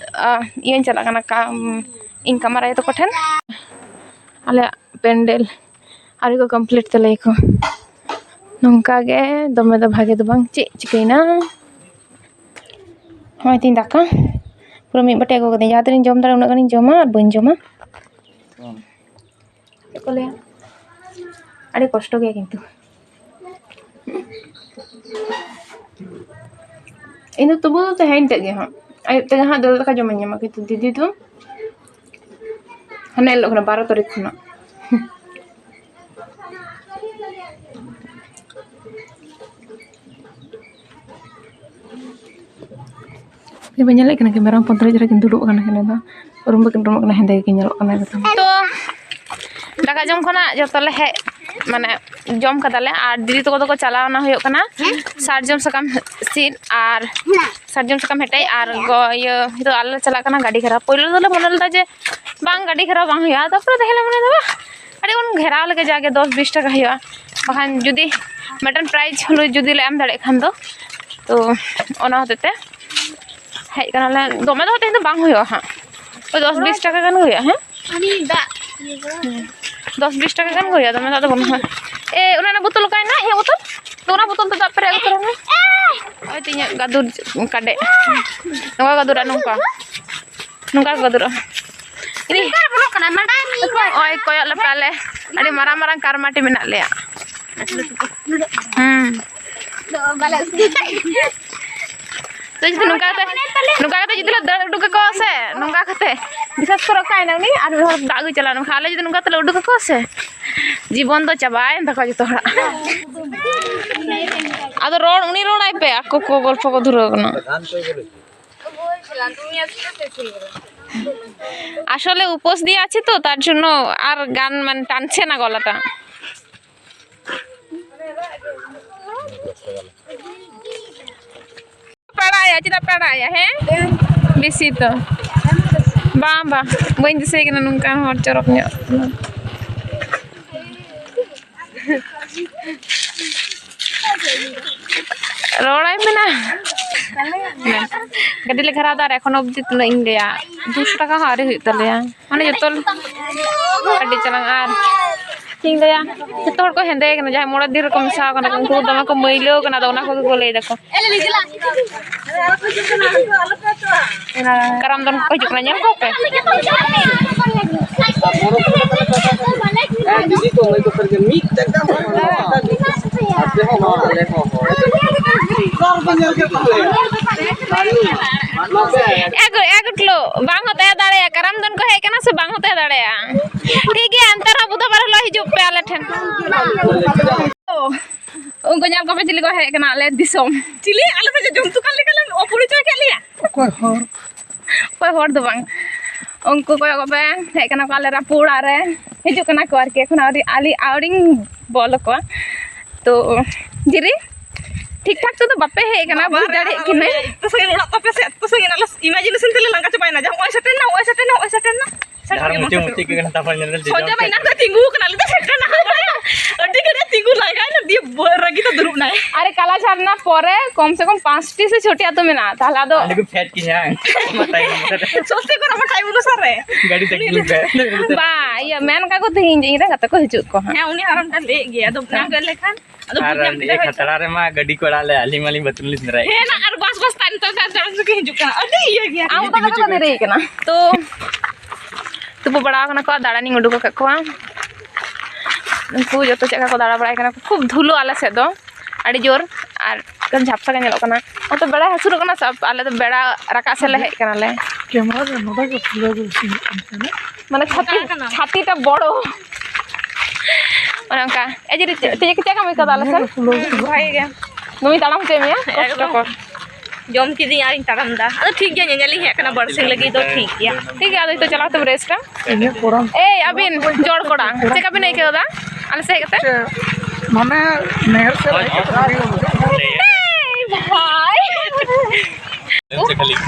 ᱟ, ᱤᱭᱟᱹᱧ ᱪᱟᱞᱟᱜ ᱠᱟᱱᱟ, ᱠᱟ-, ᱤᱧ ᱠᱟᱢᱟᱨ ᱟᱭᱳ ᱛᱟᱠᱚ ᱴᱷᱮᱱ᱾ ᱟᱞᱮᱭᱟᱜ ᱯᱮᱱᱰᱮᱞ ᱟᱹᱣᱨᱤ ᱠᱚ complete ᱛᱟᱞᱮᱭᱟᱠᱚ᱾ ᱱᱚᱝᱠᱟ ᱜᱮ, ᱫᱚᱢᱮ ᱫᱚ ᱵᱷᱟᱜᱮ ᱫᱚ ᱵᱟᱝ᱾ ᱪᱮᱫ ᱪᱤᱠᱟᱹᱭᱮᱱᱟ? ᱦᱚᱸᱜᱼᱚᱭ ᱛᱤᱧ ᱫᱟᱠᱟ ᱯᱩᱨᱟᱹ ᱢᱤᱫ ᱵᱟᱹᱴᱤ ᱟᱹᱜᱩ ᱠᱟᱹᱫᱟᱹᱧ᱾ ᱡᱟᱦᱟᱸ ᱛᱤᱱᱟᱹᱜ ᱤᱧ ᱡᱚᱢ ᱫᱟᱲᱮᱭᱟᱜᱼᱟ, ᱩᱱᱟᱹᱜ ᱜᱟᱱᱤᱧ ᱡᱚᱢᱟ ᱟᱨ ᱵᱟᱹᱧ ᱡᱚᱢᱟ᱾ ᱪᱮᱫ ᱠᱚ ᱞᱟᱹᱭᱟ? ᱟᱹᱰᱤ ᱠᱚᱥᱴᱚ ᱜᱮᱭᱟ ᱠᱤᱱᱛᱩ᱾ ᱤᱧ ᱫᱚ ᱛᱚᱵᱩ ᱛᱮᱦᱮᱧ ᱛᱮᱫ ᱜᱮ ᱦᱟᱸᱜ, ᱟᱹᱭᱩᱵ ᱛᱮᱜᱮ ᱦᱟᱸᱜ ᱫᱟᱹᱞ ᱫᱟᱠᱟ ᱡᱚᱢᱤᱧ ᱧᱟᱢᱟ, ᱠᱤᱱᱛᱩ ᱫᱤᱫᱤ ᱫᱚ ᱦᱟᱱᱮ ᱮᱞᱚᱜ ᱠᱟᱱᱟ ᱵᱟᱨᱚ ᱛᱟᱹᱨᱤᱠᱷ ᱠᱷᱚᱱᱟᱜ᱾ ᱩᱱᱤ ᱵᱟᱹᱧ ᱧᱮᱞᱮᱫ ᱠᱟᱱᱟ, camera ᱦᱚᱯᱚᱱ ᱛᱩᱞᱩᱡ ᱨᱮᱠᱤᱱ ᱫᱩᱲᱩᱵ ᱟᱠᱟᱱᱟ ᱠᱤᱱ, ᱟᱫᱚ ᱩᱨᱩᱢ ᱵᱟᱹᱠᱤᱱ ᱩᱨᱩᱢᱚᱜ ᱠᱟᱱᱟ, ᱦᱮᱸᱫᱮ ᱜᱮᱠᱤᱱ ᱧᱮᱞᱚᱜ ᱠᱟᱱᱟ ᱮᱠᱫᱚᱢ᱾ ᱛᱚ, ᱫᱟᱠᱟ ᱡᱚᱢ ᱠᱷᱚᱱᱟᱜ ᱡᱚᱛᱚ ᱞᱮ ᱦᱮᱡ, ᱢᱟᱱᱮ, ᱡᱚᱢ ᱠᱟᱫᱟᱞᱮ, ᱟᱨ ᱫᱤᱫᱤ ᱛᱟᱠᱚ ᱫᱚᱠᱚ ᱪᱟᱞᱟᱣᱱᱟ ᱦᱩᱭᱩᱜ ᱠᱟᱱᱟ ᱥᱟᱨᱡᱚᱢ ᱥᱟᱠᱟᱢ ᱥᱤᱫ ᱟᱨ ᱥᱟᱨᱡᱚᱢ ᱥᱟᱠᱟᱢ ᱦᱮᱴᱮᱡ, ᱟᱨ ᱜᱚ-, ᱤᱭᱟᱹ, ᱱᱤᱛᱚᱜ ᱟᱞᱮ ᱞᱮ ᱪᱟᱞᱟᱜ ᱠᱟᱱᱟ ᱜᱟᱹᱰᱤ ᱜᱷᱮᱨᱟᱣ᱾ ᱯᱳᱭᱞᱳ ᱫᱚᱞᱮ ᱢᱚᱱᱮ ᱞᱮᱫᱟ ᱡᱮ ᱵᱟᱝ, ᱜᱟᱹᱰᱤ ᱜᱷᱮᱨᱟᱣ ᱵᱟᱝ ᱦᱩᱭᱩᱜᱼᱟ, ᱛᱟᱨᱯᱚᱨᱮ ᱛᱟᱦᱞᱮ ᱢᱚᱱᱮ ᱫᱚ ᱵᱟᱝ, ᱟᱹᱰᱤ ᱵᱚᱱ ᱜᱷᱮᱨᱟᱣ ᱞᱮᱜᱮ, ᱡᱟᱜᱮ ᱫᱚᱥ ᱵᱤᱥ ᱴᱟᱠᱟ ᱦᱩᱭᱩᱜᱼᱟ, ᱵᱟᱠᱷᱟᱱ ᱡᱩᱫᱤ ᱢᱤᱫᱴᱮᱱ ᱯᱨᱟᱭᱤᱡᱽ ᱦᱩᱞᱩ ᱡᱩᱫᱤ ᱞᱮ ᱮᱢ ᱫᱟᱲᱮᱭᱟᱜ ᱠᱷᱟᱱ ᱫᱚ᱾ ᱛᱚ ᱚᱱᱟ ᱦᱚᱛᱮᱡ ᱛᱮ ᱦᱮᱡ ᱠᱟᱱᱟᱞᱮ᱾ ᱫᱚᱢᱮ ᱫᱚ ᱛᱮᱦᱮᱧ ᱫᱚ ᱵᱟᱝ ᱦᱩᱭᱩᱜᱼᱟ ᱦᱟᱸᱜ, ᱳᱭ ᱫᱚᱥ ᱵᱤᱥ ᱴᱟᱠᱟ ᱜᱟᱱ ᱜᱮ ᱦᱩᱭᱩᱜᱼᱟ᱾ ᱦᱮᱸ, ᱦᱩᱸ᱾ ᱫᱚᱥ ᱵᱤᱥ ᱴᱟᱠᱟ ᱜᱟᱱ ᱜᱮ ᱦᱩᱭᱩᱜᱼᱟ, ᱫᱚᱢᱮ ᱫᱟᱜ ᱫᱚ ᱵᱟᱹᱱᱩᱜᱼᱟ᱾ ᱮ, ᱚᱱᱟ, ᱚᱱᱟ ᱵᱳᱛᱚᱞ ᱚᱠᱟᱭᱮᱱᱟ? ᱤᱧᱟᱹᱜ ᱵᱳᱛᱚᱞ ᱫᱚ, ᱚᱱᱟ ᱵᱳᱛᱚᱞ ᱛᱮ ᱫᱟᱜ ᱯᱮᱨᱮᱡ ᱟᱹᱜᱩ ᱛᱚᱨᱟᱭ ᱢᱮ᱾ ᱳᱭ ᱛᱚ ᱤᱧᱟᱹᱜ ᱜᱟᱫᱩᱨ ᱠᱟᱰᱮᱡ, ᱱᱚᱝᱠᱟ ᱜᱟᱫᱩᱨᱟ, ᱱᱚᱝᱠᱟ, ᱱᱚᱝᱠᱟ ᱜᱟᱫᱩᱨᱟ᱾ ᱤᱫᱤ᱾ ᱱᱚᱜᱼᱚᱭ ᱠᱚᱭᱚᱜ ᱞᱮᱯᱮ ᱟᱞᱮ, ᱟᱹᱰᱤ ᱢᱟᱨᱟᱝ ᱢᱟᱨᱟᱝ ᱠᱟᱨᱢᱟᱴᱤ ᱢᱮᱱᱟᱜ ᱞᱮᱭᱟ᱾ ᱦᱩᱸ᱾ ᱛᱚ ᱡᱩᱫᱤ ᱱᱚᱝᱠᱟ ᱠᱟᱛᱮ, ᱱᱚᱝᱠᱟ ᱠᱟᱛᱮ ᱡᱩᱫᱤ ᱞᱮ ᱫᱟᱹᱲ ᱩᱰᱩᱠ ᱟᱠᱚᱣᱟ ᱥᱮ, ᱱᱚᱝᱠᱟ ᱠᱟᱛᱮ, ᱵᱤᱥᱮᱥ ᱠᱚᱨᱮ ᱚᱠᱟᱭᱮᱱᱟ ᱩᱱᱤ, ᱟᱨ ᱢᱤᱫ ᱦᱚᱲ ᱫᱟᱜ ᱟᱹᱜᱩᱭ ᱪᱟᱞᱟᱣ ᱮᱱᱟ, ᱟᱞᱮ ᱡᱩᱫᱤ ᱱᱚᱝᱠᱟ ᱠᱟᱛᱮ ᱞᱮ ᱩᱰᱩᱠ ᱟᱠᱚᱣᱟ ᱥᱮ, ᱡᱤᱵᱚᱱ ᱫᱚ ᱪᱟᱵᱟᱭᱮᱱ ᱛᱟᱠᱚᱣᱟ ᱡᱚᱛᱚ ᱦᱚᱲᱟᱜ᱾ ᱟᱫᱚ ᱨᱚᱲ, ᱩᱱᱤ ᱨᱚᱲᱟᱭ ᱯᱮ, ᱟᱠᱚ ᱠᱚ ᱜᱚᱞᱯᱷᱚ ᱠᱚ ᱫᱷᱩᱨᱟᱹᱣ ᱠᱟᱱᱟ᱾ আসলে উপোস দিয়ে আছি তো, তার জন্য আর গান মানে টানছে না গলাটা। ᱯᱟᱲᱟᱜᱼᱟ, ᱪᱮᱫᱟᱜ ᱯᱟᱲᱟᱜᱼᱟ? ᱦᱮᱸ, ᱵᱮᱥᱤ ᱛᱚ᱾ ᱵᱟᱝ, ᱵᱟᱝ, ᱵᱟᱹᱧ ᱫᱤᱥᱟᱹᱭ ᱠᱟᱱᱟ ᱱᱚᱝᱠᱟᱱ ᱦᱚᱲ ᱪᱚᱨᱚᱠ ᱧᱚᱜ᱾ ᱨᱚᱲᱟᱭ ᱢᱮ ᱱᱟ᱾ ᱜᱟᱹᱰᱤ ᱞᱮ ᱜᱷᱮᱨᱟᱣ ᱫᱟ ᱟᱨ ᱮᱠᱷᱚᱱ ᱚᱵᱫᱤ ᱛᱤᱱᱟᱹᱜ ᱤᱧ ᱞᱟᱹᱭᱟ, ᱫᱩᱥᱚ ᱴᱟᱠᱟ ᱦᱚᱸ ᱟᱹᱣᱨᱤ ᱦᱩᱭᱩᱜ ᱛᱟᱞᱮᱭᱟ᱾ ᱢᱟᱱᱮ ᱡᱚᱛᱚ ᱠᱟᱹᱴᱤᱡ ᱪᱟᱞᱟᱝ ᱟᱨ ᱪᱮᱫ ᱤᱧ ᱞᱟᱹᱭᱟ, ᱡᱚᱛᱚ ᱦᱚᱲ ᱠᱚ ᱦᱮᱸᱫᱮ ᱠᱟᱱᱟ, ᱡᱟᱦᱟᱸᱭ ᱢᱚᱬᱮ ᱫᱤᱱ ᱨᱮᱠᱚ ᱢᱮᱥᱟ ᱠᱟᱱᱟ ᱠᱚ, ᱩᱱᱠᱩ ᱫᱚ ᱫᱚᱢᱮ ᱠᱚ ᱢᱟᱹᱭᱞᱟᱹᱣ ᱠᱟᱱᱟ, ᱟᱫᱚ ᱚᱱᱟ ᱠᱚᱜᱮ ᱠᱚ ᱞᱟᱹᱭ ᱫᱟᱠᱚ᱾ ᱠᱟᱨᱟᱢ ᱫᱚᱱ ᱠᱚ ᱦᱤᱡᱩᱜ ᱠᱟᱱᱟ, ᱧᱮᱞ ᱠᱚᱯᱮ᱾ ᱦᱮᱸ, ᱫᱤᱫᱤ ᱠᱚ, ᱢᱟᱹᱭ ᱠᱚ, ᱥᱟᱹᱨᱤ ᱜᱮ ᱢᱤᱫ ᱴᱟᱠᱟ ᱦᱚᱸ ᱵᱟᱝ ᱞᱟᱜᱟᱜᱼᱟ᱾ ᱟᱯᱮ ᱦᱚᱸ ᱦᱚᱲ, ᱟᱞᱮ ᱦᱚᱸ ᱦᱚᱲ᱾ ᱮ ᱜᱩ-, ᱮ ᱜᱩᱴᱞᱳ, ᱵᱟᱝ ᱦᱚᱸ ᱛᱟᱦᱮᱸ ᱫᱟᱲᱮᱭᱟᱜᱼᱟ, ᱠᱟᱨᱟᱢ ᱫᱚᱱ ᱠᱚ ᱦᱮᱡ ᱠᱟᱱᱟ ᱥᱮ ᱵᱟᱝ ᱦᱚᱸ ᱛᱟᱦᱮᱸ ᱫᱟᱲᱮᱭᱟᱜᱼᱟ᱾ ᱴᱷᱤᱠ ᱜᱮᱭᱟ, ᱮᱱᱛᱮ ᱨᱮᱦᱚᱸ ᱵᱩᱫᱷᱵᱟᱨ ᱦᱤᱞᱳᱜ ᱦᱤᱡᱩᱜ ᱯᱮ ᱟᱞᱮ ᱴᱷᱮᱱ᱾ ᱩᱱᱠᱩ ᱧᱮᱞ ᱠᱚᱯᱮ ᱪᱤᱞᱤ ᱠᱚ ᱦᱮᱡ ᱠᱟᱱᱟ ᱟᱞᱮ ᱫᱤᱥᱚᱢ᱾ ᱪᱤᱞᱤ? ᱟᱞᱮ ᱫᱚ ᱡᱚᱱᱛᱩ ᱠᱟᱱ ᱞᱮᱠᱟ ᱞᱮ ᱚᱯᱚᱨᱤᱪᱚᱭ ᱠᱮᱫ ᱞᱮᱭᱟ᱾ ᱚᱠᱚᱭ ᱦᱚᱲ? ᱚᱠᱚᱭ ᱦᱚᱲ ᱫᱚ ᱵᱟᱝ, ᱩᱱᱠᱩ ᱠᱚᱭᱚᱜ ᱠᱚᱯᱮ, ᱦᱮᱡ ᱠᱟᱱᱟ ᱠᱚ ᱟᱞᱮ ᱨᱟᱹᱯᱩ ᱚᱲᱟᱜ ᱨᱮ, ᱦᱤᱡᱩᱜ ᱠᱟᱱᱟ ᱠᱚ ᱟᱨᱠᱤ, ᱮᱠᱷᱚᱱ ᱟᱹᱣᱨᱤ, ᱟᱞᱮ ᱟᱹᱣᱨᱤᱧ ᱵᱚᱞ ᱟᱠᱚᱣᱟ᱾ ᱛᱚ ᱡᱤᱨᱤ, ᱴᱷᱤᱠ ᱴᱷᱟᱠ ᱛᱮᱫᱚ ᱵᱟᱯᱮ ᱦᱮᱡ ᱠᱟᱱᱟ, ᱵᱩᱡᱽ ᱫᱟᱲᱮᱭᱟᱜ ᱠᱟᱹᱱᱟᱹᱧ᱾ ᱮᱛᱚ ᱥᱟᱺᱜᱤᱧ ᱚᱲᱟᱜ ᱛᱟᱯᱮ ᱥᱮ, ᱮᱛᱚ ᱥᱟᱺᱜᱤᱧ, ᱟᱞᱮ ᱤᱢᱮᱡᱤᱱᱮᱥᱚᱱ ᱛᱮᱞᱮ ᱞᱟᱸᱜᱟ ᱪᱟᱵᱟᱭᱮᱱᱟ, ᱡᱮ ᱱᱚᱜᱼᱚᱭ ᱥᱮᱴᱮᱨᱱᱟ, ᱱᱚᱜᱼᱚᱭ ᱥᱮᱴᱮᱨᱱᱟ, ᱱᱚᱜᱼᱚᱭ ᱥᱮᱴᱮᱨᱱᱟ᱾ ᱰᱟᱦᱟᱨ ᱢᱩᱪᱟᱹᱫ ᱢᱩᱪᱟᱹᱫ ᱜᱮ ᱠᱟᱱᱟ, ᱛᱟᱨᱯᱚᱨ ᱧᱮᱞ ᱧᱮᱞ ᱛᱮ ᱥᱚᱧᱡᱚᱭ ᱢᱟ ᱮᱱᱟᱝ ᱨᱮ ᱛᱤᱸᱜᱩ ᱠᱟᱱᱟ, ᱟᱞᱮ ᱫᱚ ᱥᱮᱴᱮᱨ ᱱᱟ᱾ ᱟᱹᱰᱤ ᱜᱷᱟᱹᱲᱤᱡ ᱛᱤᱸᱜᱩ ᱞᱟᱸᱜᱟᱭᱮᱱᱟ, ᱫᱤᱭᱮ ᱵᱚ-, ᱨᱟᱹᱜᱤ ᱛᱮ ᱫᱩᱲᱩᱵ ᱱᱟᱭ᱾ ᱟᱨᱮ ᱠᱟᱞᱟ ᱡᱷᱟᱨᱱᱟ ᱯᱚᱨᱮ ᱠᱚᱢ ᱥᱮ ᱠᱚᱢ ᱯᱟᱸᱪᱴᱤ ᱥᱮ ᱪᱷᱚᱴᱤ ᱟᱹᱛᱩ ᱢᱮᱱᱟᱜᱼᱟ, ᱛᱟᱦᱞᱮ ᱟᱫᱚ ᱚᱸᱰᱮ ᱠᱚ ᱯᱷᱮᱰ ᱠᱤᱧᱟ᱾ ᱢᱟᱛᱟᱭ ᱢᱩᱥᱟᱨᱮ᱾ ᱥᱚᱥᱛᱤ ᱠᱚ ᱨᱟᱢᱟ ᱴᱟᱭ ᱵᱩᱞᱩ ᱥᱟᱨ ᱨᱮ᱾ ᱜᱟᱹᱰᱤ ᱛᱮ ᱠᱤᱧ ᱯᱷᱮᱰ᱾ ᱵᱟ, ᱤᱭᱟᱹ, ᱢᱮᱱ ᱠᱟᱜ ᱠᱚ ᱛᱤᱦᱤᱧ ᱡᱮ ᱤᱧ ᱨᱮᱱ ᱜᱟᱛᱮ ᱠᱚ ᱦᱤᱡᱩᱜ ᱠᱚ ᱦᱟᱸᱜ᱾ ᱦᱮᱸ, ᱩᱱᱤ ᱦᱟᱲᱟᱢ ᱴᱟᱜ ᱞᱟᱹᱭᱮᱫ ᱜᱮᱭᱟ, ᱟᱫᱚ ᱢᱮᱱ ᱜᱮ ᱞᱮᱠᱷᱟᱱ ᱟᱫᱚ ᱟᱨ ᱵᱩᱡᱽ ᱧᱟᱢ ᱤᱭᱟᱹ ᱠᱮᱫᱟ ᱦᱚᱭᱛᱳ᱾ ᱠᱷᱟᱛᱲᱟ ᱨᱮᱢᱟ ᱜᱟᱹᱰᱤ ᱠᱚ ᱟᱲᱟᱜ ᱞᱮ, ᱟᱹᱞᱤᱧ ᱢᱟᱞᱤᱧ ᱵᱟᱹᱛᱨᱤ ᱞᱤᱧ ᱥᱮᱸᱫᱽᱨᱟᱭᱮᱫ᱾ ᱦᱮᱸ ᱱᱟ, ᱟᱨ ᱵᱟᱥ ᱵᱟᱥ ᱛᱟᱭᱱᱚᱢ ᱛᱟᱭᱱᱚᱢ ᱛᱟᱭᱱᱚᱢ ᱛᱮᱜᱮ ᱦᱤᱡᱩᱜ ᱠᱟᱱᱟ, ᱟᱹᱰᱤ ᱤᱭᱟᱹ ᱜᱮᱭᱟ᱾ ᱟᱢ ᱚᱠᱟ ᱠᱚᱨᱮ ᱠᱚ ᱫᱮᱨᱤᱭ ᱠᱟᱱᱟ? ᱛᱚ, ᱛᱩᱯᱩ ᱵᱟᱲᱟ ᱟᱠᱟᱱᱟ ᱠᱚ ᱟᱨ ᱫᱟᱬᱟᱱᱤᱧ ᱩᱰᱩᱠ ᱟᱠᱟᱫ ᱠᱚᱣᱟ᱾ ᱩᱱᱠᱩ ᱡᱚᱛᱚ ᱪᱮᱫ ᱞᱮᱠᱟ ᱠᱚ ᱫᱟᱬᱟ ᱵᱟᱲᱟᱭ ᱠᱟᱱᱟ, ᱠᱷᱩᱵ ᱫᱷᱩᱞᱟᱹ ᱟᱞᱮ ᱥᱮᱫ ᱫᱚ, ᱟᱹᱰᱤ ᱡᱳᱨ, ᱟᱨ ᱮᱠᱫᱚᱢ ᱡᱷᱟᱯᱥᱟ ᱜᱮ ᱧᱮᱞᱚᱜ ᱠᱟᱱᱟ᱾ ᱚᱱᱛᱮ ᱵᱮᱲᱟᱭ ᱦᱟᱹᱥᱩᱨᱚᱜ ᱠᱟᱱᱟ ᱥᱮ ᱟᱞᱮ ᱫᱚ ᱵᱮᱲᱟ ᱨᱟᱠᱟᱵ ᱥᱮᱫ ᱞᱮ ᱦᱮᱡ ᱠᱟᱱᱟᱞᱮ᱾ ᱠᱮᱢᱮᱨᱟ ᱨᱮ ᱱᱚᱰᱮ ᱜᱮ ᱠᱷᱩᱞᱟᱹᱣ ᱜᱮ ᱵᱮᱥᱤ ᱧᱮᱞᱚᱜ ᱠᱟᱱ ᱛᱟᱦᱮᱱᱟ᱾ ᱢᱟᱱᱮ ᱪᱷᱟᱛᱤ, ᱪᱷᱟᱛᱤᱴᱟ ᱵᱚᱲᱚ᱾ ᱚᱱᱮ ᱚᱱᱠᱟ᱾ ᱮ ᱡᱮ, ᱪᱮᱫ, ᱪᱮᱫ, ᱪᱮᱫ ᱞᱮᱠᱟᱢ ᱟᱹᱭᱠᱟᱹᱣ ᱫᱟ ᱟᱞᱮ ᱥᱮᱱ? ᱵᱷᱟᱜᱮ ᱜᱮ᱾ ᱱᱩᱭ ᱛᱟᱲᱟᱢ ᱦᱚᱪᱚᱭ ᱢᱮᱭᱟ? ᱮᱠᱫᱚᱢ᱾ ᱠᱚᱥᱴᱚ ᱠᱚᱨ᱾ ᱡᱚᱢ ᱠᱤᱫᱤᱧ ᱟᱨᱤᱧ ᱛᱟᱲᱟᱢ ᱫᱟ᱾ ᱟᱫᱚ ᱴᱷᱤᱠ ᱜᱮᱭᱟ, ᱧᱮᱧᱮᱞᱤᱧ ᱦᱮᱡ ᱟᱠᱟᱱᱟ ᱵᱟᱨᱥᱤᱧ ᱞᱟᱹᱜᱤᱫ ᱫᱚ, ᱴᱷᱤᱠ ᱜᱮᱭᱟ᱾ ᱴᱷᱤᱠ ᱜᱮᱭᱟ, ᱟᱫᱚ ᱱᱤᱛᱚᱜ ᱪᱟᱞᱟᱣ ᱠᱟᱛᱮᱢ ᱨᱮᱥᱴᱟ᱾ ᱤᱧᱟᱹᱜ ᱠᱚᱲᱟᱢ᱾ ᱮᱭ, ᱟᱹᱵᱤᱱ ᱡᱚᱲ ᱠᱚᱲᱟ, ᱪᱮᱫ ᱞᱮᱠᱟ ᱵᱤᱱ ᱟᱹᱭᱠᱟᱹᱣ ᱫᱟ ᱟᱞᱮ ᱥᱮᱫ ᱦᱮᱡ ᱠᱟᱛᱮ? ᱪᱮᱫ, ᱢᱟᱱᱮ, ᱱᱟᱦᱮᱞ ᱥᱮᱫ ᱨᱮ ᱦᱮᱡ ᱠᱟᱛᱮ ᱵᱷᱟᱜᱮ ᱜᱮ ᱵᱩᱡᱷᱟᱹᱜ ᱠᱟᱱᱟ᱾ ᱮᱭ ᱵᱷᱟᱭ᱾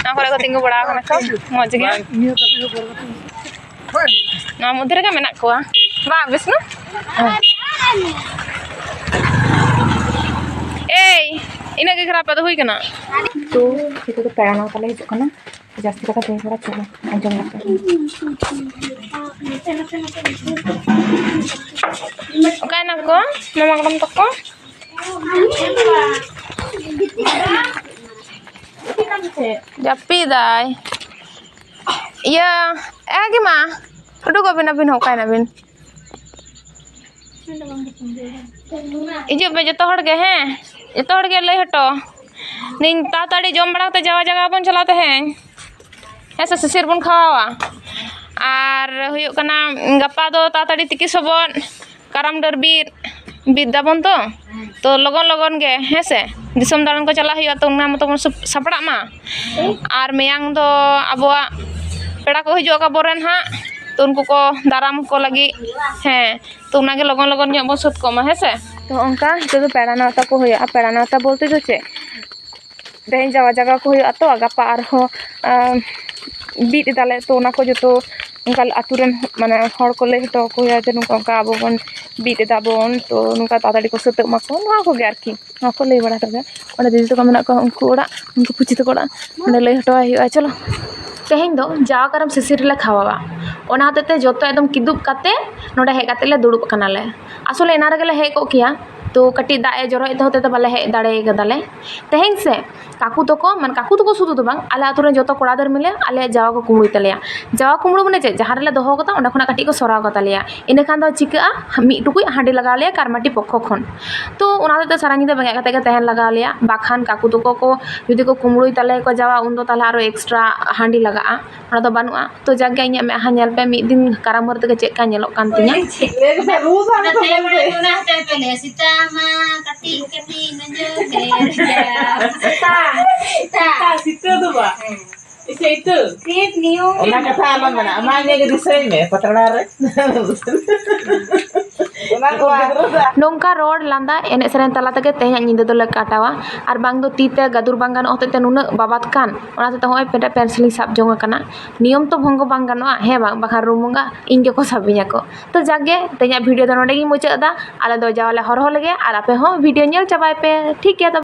ᱱᱚᱣᱟ ᱠᱚᱨᱮ ᱠᱚ ᱛᱤᱸᱜᱩ ᱵᱟᱲᱟ ᱟᱠᱟᱱᱟ ᱠᱚ, ᱢᱚᱡᱽ ᱜᱮ᱾ ᱱᱤᱭᱟᱹ ᱠᱟᱹᱴᱤᱡ ᱦᱚᱸ ᱵᱚᱞ ᱠᱟᱛᱮ᱾ ᱱᱚᱣᱟ ᱢᱚᱫᱽᱫᱷᱮ ᱨᱮᱜᱮ ᱢᱮᱱᱟᱜ ᱠᱚᱣᱟ᱾ ᱵᱟᱝ, ᱵᱤᱥᱱᱩ? ᱮᱭ, ᱤᱱᱟᱹᱜ ᱜᱮ ᱠᱷᱟᱨᱟᱯ ᱟᱫᱚ ᱦᱩᱭ ᱠᱟᱱᱟ᱾ ᱛᱚ, ᱱᱤᱛᱚᱜ ᱫᱚ ᱯᱮᱲᱟ ᱱᱮᱣᱛᱟ ᱞᱮ ᱦᱤᱡᱩᱜ ᱠᱟᱱᱟ᱾ ᱡᱟᱹᱥᱛᱤ ᱠᱟᱛᱷᱟ ᱵᱟᱹᱧ ᱨᱚᱲᱟ, ᱪᱚᱞᱚ, ᱟᱸᱡᱚᱢ ᱞᱮᱯᱮ᱾ ᱚᱠᱟᱭ ᱱᱟᱠᱚ ᱢᱟᱢᱟ ᱜᱚᱲᱚᱢ ᱛᱟᱠᱚ? ᱡᱟᱹᱯᱤᱫᱟᱭ᱾ ᱤᱭᱟᱹ, ᱮ ᱜᱮ ᱢᱟ, ᱩᱰᱩᱠᱚᱜ ᱵᱤᱱ, ᱟᱹᱵᱤᱱ ᱦᱚᱸ, ᱚᱠᱟᱭ ᱱᱟᱵᱤᱱ? ᱦᱤᱡᱩᱜ ᱯᱮ ᱡᱚᱛᱚ ᱦᱚᱲ ᱜᱮ, ᱦᱮᱸ? ᱡᱚᱛᱚ ᱦᱚᱲ ᱜᱮ ᱞᱟᱹᱭ ᱦᱚᱴᱚ᱾ ᱱᱤᱧ ᱛᱟᱲᱟᱛᱟᱲᱤ ᱡᱚᱢ ᱵᱟᱲᱟ ᱠᱟᱛᱮ ᱡᱟᱣᱟ ᱡᱟᱭᱜᱟ ᱵᱚᱱ ᱪᱟᱞᱟᱜ ᱛᱟᱦᱮᱸᱧ᱾ ᱦᱮᱸ ᱥᱮ, ᱥᱤᱥᱤᱨ ᱵᱚᱱ ᱠᱷᱟᱣᱟᱣᱟ᱾ ᱟᱨ ᱦᱩᱭᱩᱜ ᱠᱟᱱᱟ, ᱜᱟᱯᱟ ᱫᱚ ᱛᱟᱲᱟᱛᱟᱲᱤ ᱛᱤᱠᱤ ᱥᱚᱵᱚᱫ ᱠᱟᱨᱟᱢ ᱰᱟᱹᱨ ᱵᱤᱫ, ᱵᱤᱫ ᱫᱟᱵᱚᱱ ᱛᱚ᱾ ᱛᱚ, ᱞᱚᱜᱚᱱ ᱞᱚᱜᱚᱱ ᱜᱮ, ᱦᱮᱸ ᱥᱮ? ᱫᱤᱥᱚᱢ ᱫᱟᱬᱟᱱ ᱠᱚ ᱪᱟᱞᱟᱜ ᱦᱩᱭᱩᱜᱼᱟ, ᱛᱚ, ᱚᱱᱟ ᱢᱚᱛᱚ ᱵᱚᱱ ᱥᱩᱯ-, ᱥᱟᱯᱲᱟᱜ ᱢᱟ᱾ ᱟᱨ ᱢᱮᱭᱟᱝ ᱫᱚ ᱟᱵᱚᱣᱟᱜ ᱯᱮᱲᱟ ᱠᱚ ᱦᱤᱡᱩᱜ ᱟᱠᱚ ᱟᱵᱚᱨᱮᱱ ᱦᱟᱸᱜ, ᱛᱚ, ᱩᱱᱠᱩ ᱠᱚ ᱫᱟᱨᱟᱢ ᱠᱚ ᱞᱟᱹᱜᱤᱫ, ᱦᱮᱸ᱾ ᱛᱚ, ᱚᱱᱟᱜᱮ ᱞᱚᱜᱚᱱ ᱞᱚᱜᱚᱱ ᱧᱚᱜ ᱵᱚᱱ ᱥᱟᱹᱛ ᱠᱚᱜ ᱢᱟ, ᱦᱮᱸ ᱥᱮ? ᱛᱚ, ᱚᱱᱠᱟ ᱱᱤᱛᱚᱜ ᱫᱚ ᱯᱮᱲᱟ ᱱᱮᱣᱛᱟ ᱠᱚ ᱦᱩᱭᱩᱜᱼᱟ᱾ ᱯᱮᱲᱟ ᱱᱮᱣᱛᱟ ᱵᱚᱞᱛᱮ ᱫᱚ ᱪᱮᱫ? ᱛᱮᱦᱮᱧ ᱡᱟᱣᱟ ᱡᱟᱭᱜᱟ ᱠᱚ ᱦᱩᱭᱩᱜᱼᱟ ᱛᱚ, ᱜᱟᱯᱟ ᱟᱨᱦᱚᱸ, ᱟᱸ, ᱵᱤᱫ ᱮᱫᱟᱞᱮ, ᱛᱚ, ᱚᱱᱟ ᱠᱚ ᱡᱚᱛᱚ ᱚᱱᱠᱟ ᱟᱹᱛᱩ ᱨᱮᱱ ᱢᱟᱱᱮ ᱦᱚᱲ ᱠᱚ ᱞᱟᱹᱭ ᱦᱚᱴᱚ ᱟᱠᱚ ᱦᱩᱭᱩᱜᱼᱟ ᱡᱮ ᱱᱚᱝᱠᱟ ᱚᱱᱠᱟ ᱟᱵᱚ ᱵᱚᱱ ᱵᱤᱫ ᱮᱫᱟ ᱵᱚᱱ, ᱛᱚ ᱱᱚᱝᱠᱟ ᱛᱟᱲᱟᱛᱟᱲᱤ ᱠᱚ ᱥᱟᱹᱛᱟᱹᱜ ᱢᱟᱠᱚ, ᱱᱚᱣᱟ ᱠᱚᱜᱮ ᱟᱨᱠᱤ᱾ ᱱᱚᱣᱟ ᱠᱚ ᱞᱟᱹᱭ ᱵᱟᱲᱟ ᱠᱟᱛᱮ ᱚᱸᱰᱮ ᱫᱤᱫᱤ ᱛᱟᱠᱚ ᱢᱮᱱᱟᱜ ᱠᱚᱣᱟ, ᱩᱱᱠᱩ ᱚᱲᱟᱜ, ᱩᱱᱠᱩ ᱯᱩᱪᱤ ᱛᱟᱠᱚ ᱚᱲᱟᱜ ᱚᱸᱰᱮ ᱞᱟᱹᱭ ᱦᱚᱴᱚ ᱟᱭ ᱦᱩᱭᱩᱜᱼᱟ᱾ ᱪᱚᱞᱚ, ᱛᱮᱦᱮᱧ ᱫᱚ ᱡᱟᱣᱟ ᱠᱟᱨᱟᱢ ᱥᱤᱥᱤᱨ ᱞᱮ ᱠᱷᱟᱣᱟᱣᱟ, ᱚᱱᱟ ᱦᱚᱛᱮᱡ ᱛᱮ ᱡᱚᱛᱚ ᱮᱠᱫᱚᱢ ᱠᱤᱫᱩᱵ ᱠᱟᱛᱮ ᱱᱚᱸᱰᱮ ᱦᱮᱡ ᱠᱟᱛᱮ ᱞᱮ ᱫᱩᱲᱩᱵ ᱠᱟᱱᱟᱞᱮ᱾ ᱟᱥᱚᱞᱮ ᱮᱱᱟᱝ ᱨᱮᱜᱮ ᱞᱮ ᱦᱮᱡ ᱠᱚᱜ ᱠᱮᱭᱟ, ᱛᱚ ᱠᱟᱹᱴᱤᱡ ᱫᱟᱜ ᱮ ᱡᱚᱨᱚᱭᱮᱫ ᱛᱮ ᱦᱚᱛᱮᱡ ᱛᱮ ᱵᱟᱞᱮ ᱦᱮᱡ ᱫᱟᱲᱮ ᱠᱟᱫᱟᱞᱮ᱾ ᱛᱮᱦᱮᱧ ᱥᱮ ᱠᱟᱠᱩ ᱛᱟᱠᱚ, ᱢᱟᱱᱮ ᱠᱟᱠᱩ ᱛᱟᱠᱚ ᱥᱩᱫᱷᱩ ᱫᱚ ᱵᱟᱝ, ᱟᱞᱮ ᱟᱹᱛᱩ ᱨᱮᱱ ᱡᱚᱛᱚ ᱠᱚᱲᱟ ᱜᱤᱫᱟᱹᱨ ᱢᱤᱞᱮ ᱟᱞᱮᱭᱟᱜ ᱡᱟᱣᱟ ᱠᱚ ᱠᱩᱢᱵᱽᱲᱩᱭ ᱛᱟᱞᱮᱭᱟ᱾ ᱡᱟᱣᱟ ᱠᱩᱢᱵᱽᱲᱩ ᱢᱟᱱᱮ ᱪᱮᱫ? ᱡᱟᱦᱟᱸ ᱨᱮᱞᱮ ᱫᱚᱦᱚ ᱠᱟᱫᱟ ᱚᱸᱰᱮ ᱠᱷᱚᱱᱟᱜ ᱠᱟᱹᱴᱤᱡ ᱠᱚ ᱥᱚᱨᱟᱣ ᱠᱟᱛᱟ ᱞᱮᱭᱟ᱾ ᱤᱱᱟᱹ ᱠᱷᱟᱱ ᱫᱚ ᱪᱤᱠᱟᱹᱜᱼᱟ, ᱢᱤᱫ ᱴᱩᱠᱩᱡ ᱦᱟᱺᱰᱤ ᱞᱟᱜᱟᱣ ᱞᱮᱭᱟ ᱠᱟᱨᱢᱟᱴᱤ ᱯᱚᱠᱠᱷᱚ ᱠᱷᱚᱱ᱾ ᱛᱚ ᱚᱱᱟ ᱦᱚᱛᱮᱡ ᱛᱮ ᱥᱟᱨᱟ ᱧᱤᱫᱟᱹ ᱵᱮᱸᱜᱮᱫ ᱠᱟᱛᱮ ᱜᱮ ᱛᱟᱦᱮᱱ ᱞᱟᱜᱟᱣ ᱞᱮᱭᱟ, ᱵᱟᱠᱷᱟᱱ ᱠᱟᱠᱩ ᱛᱟᱠᱚ ᱠᱚ ᱡᱩᱫᱤ ᱠᱚ ᱠᱩᱢᱵᱽᱲᱩᱭ ᱛᱟᱞᱮᱭᱟ ᱠᱚ ᱡᱟᱣᱟ, ᱩᱱᱫᱚ ᱛᱟᱦᱚᱞᱮ ᱟᱨᱚ ᱮᱠᱥᱴᱨᱟ ᱦᱟᱺᱰᱤ ᱞᱟᱜᱟᱜᱼᱟ, ᱚᱱᱟ ᱫᱚ ᱵᱟᱹᱱᱩᱜᱼᱟ᱾ ᱛᱚ ᱡᱟᱠ ᱜᱮ ᱤᱧᱟᱹᱜ ᱢᱮᱫᱦᱟ ᱧᱮᱞ ᱯᱮ, ᱢᱤᱫ ᱫᱤᱱ ᱠᱟᱨᱟᱢ ᱵᱷᱳᱨ ᱛᱮᱜᱮ ᱪᱮᱫ ᱞᱮᱠᱟ ᱧᱮᱞᱚᱜ ᱠᱟᱱ ᱛᱤᱧᱟ᱾ ᱚᱱᱟ ᱛᱮ ᱢᱟᱱᱮ ᱚᱱᱟ ᱦᱚᱛᱮ ᱛᱮ ᱞᱟᱹᱭᱟ, ᱥᱮᱛᱟ ᱢᱟ ᱠᱟᱹᱴᱤᱡ ᱠᱟᱹᱴᱤᱡ ᱱᱚᱡᱚᱨ ᱰᱷᱮᱨ ᱜᱮᱭᱟ᱾ ᱥᱮᱛᱟ, ᱥᱮᱛᱟ᱾ ᱥᱮᱛᱟ, ᱥᱮᱛᱟ ᱫᱚ ᱵᱟᱝ᱾ ᱦᱮᱸ᱾ ᱥᱮᱛᱟ᱾ ᱪᱮᱫ ᱱᱤᱭᱚᱢ? ᱚᱱᱟ ᱠᱟᱛᱷᱟ ᱟᱞᱚᱢ ᱢᱮᱱᱟ, ᱟᱢᱟᱜ ᱜᱮ ᱫᱤᱥᱟᱹᱭ ᱢᱮ, ᱯᱟᱛᱲᱟ ᱨᱮ᱾ ᱚᱱᱟ ᱠᱚ ᱜᱤᱫᱽᱨᱟᱹ ᱫᱚ ᱱᱚᱝᱠᱟ ᱨᱚᱲ ᱞᱟᱸᱫᱟ ᱮᱱᱮᱡ ᱥᱮᱨᱮᱧ ᱛᱟᱞᱟ ᱛᱮᱜᱮ ᱛᱮᱦᱮᱧᱟᱜ ᱧᱤᱫᱟᱹ ᱫᱚᱞᱮ ᱠᱟᱴᱟᱣᱟ᱾ ᱟᱨ ᱵᱟᱝ ᱫᱚ ᱛᱤ ᱛᱮ ᱜᱟᱹᱫᱩᱨ ᱵᱟᱝ ᱜᱟᱱᱚᱜ ᱦᱚᱛᱮᱡ ᱛᱮ ᱱᱩᱱᱟᱹᱜ ᱵᱟᱵᱟᱫ ᱠᱟᱱ, ᱚᱱᱟ ᱦᱚᱛᱮᱡ ᱛᱮ ᱦᱚᱸᱜᱼᱚᱭ ᱢᱤᱫᱴᱮᱱ pencil ᱤᱧ ᱥᱟᱵ ᱡᱚᱝ ᱟᱠᱟᱱᱟ᱾ ᱱᱤᱭᱚᱢ ᱛᱚ ᱵᱷᱚᱝᱜᱚ ᱵᱟᱝ ᱜᱟᱱᱚᱜᱼᱟ, ᱦᱮᱸ ᱵᱟᱝ? ᱵᱟᱠᱷᱟᱱ ᱨᱩᱢ ᱵᱚᱸᱜᱟ ᱤᱧ ᱜᱮᱠᱚ ᱥᱟᱵᱤᱧᱟ ᱠᱚ᱾ ᱛᱚ ᱡᱟᱠ ᱜᱮ, ᱛᱮᱦᱮᱧᱟᱜ video ᱫᱚ ᱱᱚᱸᱰᱮ ᱜᱤᱧ ᱢᱩᱪᱟᱹᱫ ᱮᱫᱟ᱾ ᱟᱞᱮ ᱫᱚ ᱡᱟᱣᱟ ᱞᱮ ᱦᱚᱨᱦᱚ ᱞᱮᱜᱮ ᱟᱨ ᱟᱯᱮ ᱦᱚᱸ video ᱧᱮᱞ ᱪᱟᱵᱟᱭ ᱯᱮ, ᱴᱷᱤᱠ ᱜᱮᱭᱟ? ᱛᱚᱵᱮ